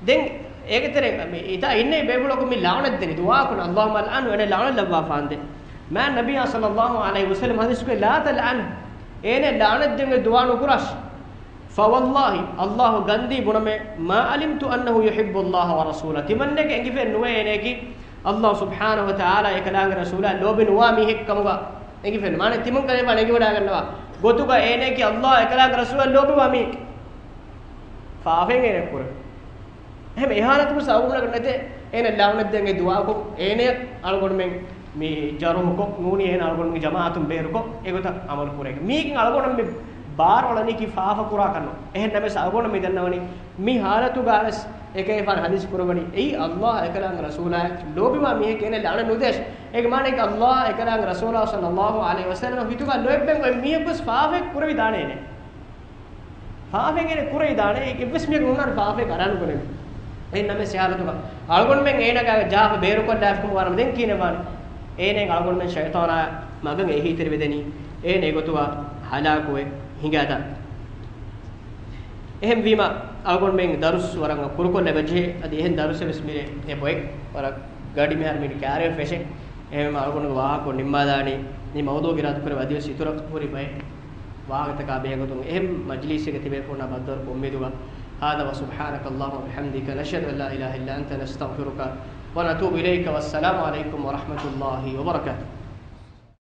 ދެން އޭގެ ތެރޭ މި އިތާ އިންނަ ބޭފުޅަކު މި ލަޢުނަތް ދެނީ ދުޢާ ކުރަން، اللهم لعنه، އޭނަ ލަޢުނަތް ލައްވާފަ ދޭ. މާތް ނަބިއްޔާ ޞައްލަﷲ ޢަލައިހި ވަސައްލަމް ޙަދީޘް ކުރޭ، لا تلعنه، އޭނަ ލަޢުނަތް ދޭން އޮތް ދުޢާ ނުކުރާށި. فوالله، ﷲ ގަންދީ ބުނަމޭ، ما علمت أنه يحب الله ورسوله، ތިމަންނައަކަށް އެނގިފައެއް ނުވޭ އޭނައަކީ ﷲ ސުބްޙާނަހޫ ވަތަޢާލާ އެކަލާނގެ ރަސޫލާ ލޯބި ނުވާ މީހެއް ކަމުގަ އެނގިފައެއް ނުވޭ. މާނަ ތިމަން ކަލޭފާނު އެނގިވަޑައިގަންނަވާ ގޮތުގަ އޭނައަކީ ﷲ އާ އެކަލާނގެ ރަސޫލާ ލޯބިވާ މީހެއް. ފާފައެއް އޭނަ ކުރޭ. އެހެން އެ ހާލަތުގަ އަޅުގަނޑަކަށް ނެތޭ އޭނަ ލަޢުނަތް ދޭން އޮތް ދުޢާކޮށް، އޭނަ އަޅުގަނޑުމެން މި ޖަރުޙުކޮށް ނޫނީ އޭނަ އަޅުގަނޑުމެންގެ ޖަމާޢަތުން ބޭރުކޮށް އެގޮތަށް ޢަމަލު ކުރޭ. މީގެން އަޅުގަނޑު މި ބާރުއަޅަނީކީ ފާފަ ކުރާކަށް ނޫން. އެހެން ނަމަވެސް އަޅުގަނޑު މި ދަންނަވަނީ މި ހާލަތުގަވެސް އެކަލޭފާނު ޙަދީޘް ކުރައްވަނީ އެއީ ﷲ އާ އެކަލާނގެ ރަސޫލާ ލޯބިވާ މީހެކޭ އޭނަ ލަޢުނަތް ނުދޭށޭ. އޭގެ މާނައަކީ ﷲ އާ އެކަލާނގެ ރަސޫލާ ޞައްލަﷲ ޢަލައިހި ވަސައްލަމް ހިތުގަ ލޯތްބެއް އޮތް މީހަކުވެސް ފާފައެއް ކުރެވިދާނެ އޭނަ. ފާފައެއް އޭނަ ކުރެވިދާނެ، އެއްވެސް މީހަކު ނޫންނާނެ ފާފައެއް އަރާނުކުރެވޭ. އެހެން ނަމަވެސް އެ ހާލަތުގަ އަޅުގަނޑުމެން އޭނަގެ ޖާފަ ބޭރުކޮށްލާފަ ވާނަމަ ދެން ކިހިނެއް ވާނީ؟ އޭނައަށް އަޅުގަނޑުމެން ޝައިޠާނާ މަގަށް އެހީތެރިވެދެނީ. އޭނަ އެގޮތުގަ ހަލާކުވޭ. ހިނގާތާ. އެހެންވީމަ، އަޅުގަނޑުމެން ދަރުސް ވަރަށް ކުރުކޮށްލަ ވެއްޖެ. އަދި އެހެން ދަރުސެއް ވެސް މިރޭ އެބޮތް. ވަރަށް ގަޑި މިހާރު މިނި ކާރެއް ފެށޭ. އެހެން އަޅުގަނޑުގެ ވާހަކަ ނިންމާލާނީ. މި މައުޟޫޢުގެ އިރާދަކުރެ ވަދިވެސް އިތުރަށް ހުރި ބައެއް ވާހަކަތަކާ ބެހޭގޮތުން އެހެން މަޖިލީސެއްގެ ތިބޭފުޅުންނާ ބައްދަލުކޮށް އުއްމީދުގަ. هذا وسبحانك اللهم وبحمدك نشهد أن لا إله إلا أنت نستغفرك ونتوب إليك والسلام عليكم ورحمة الله وبركاته.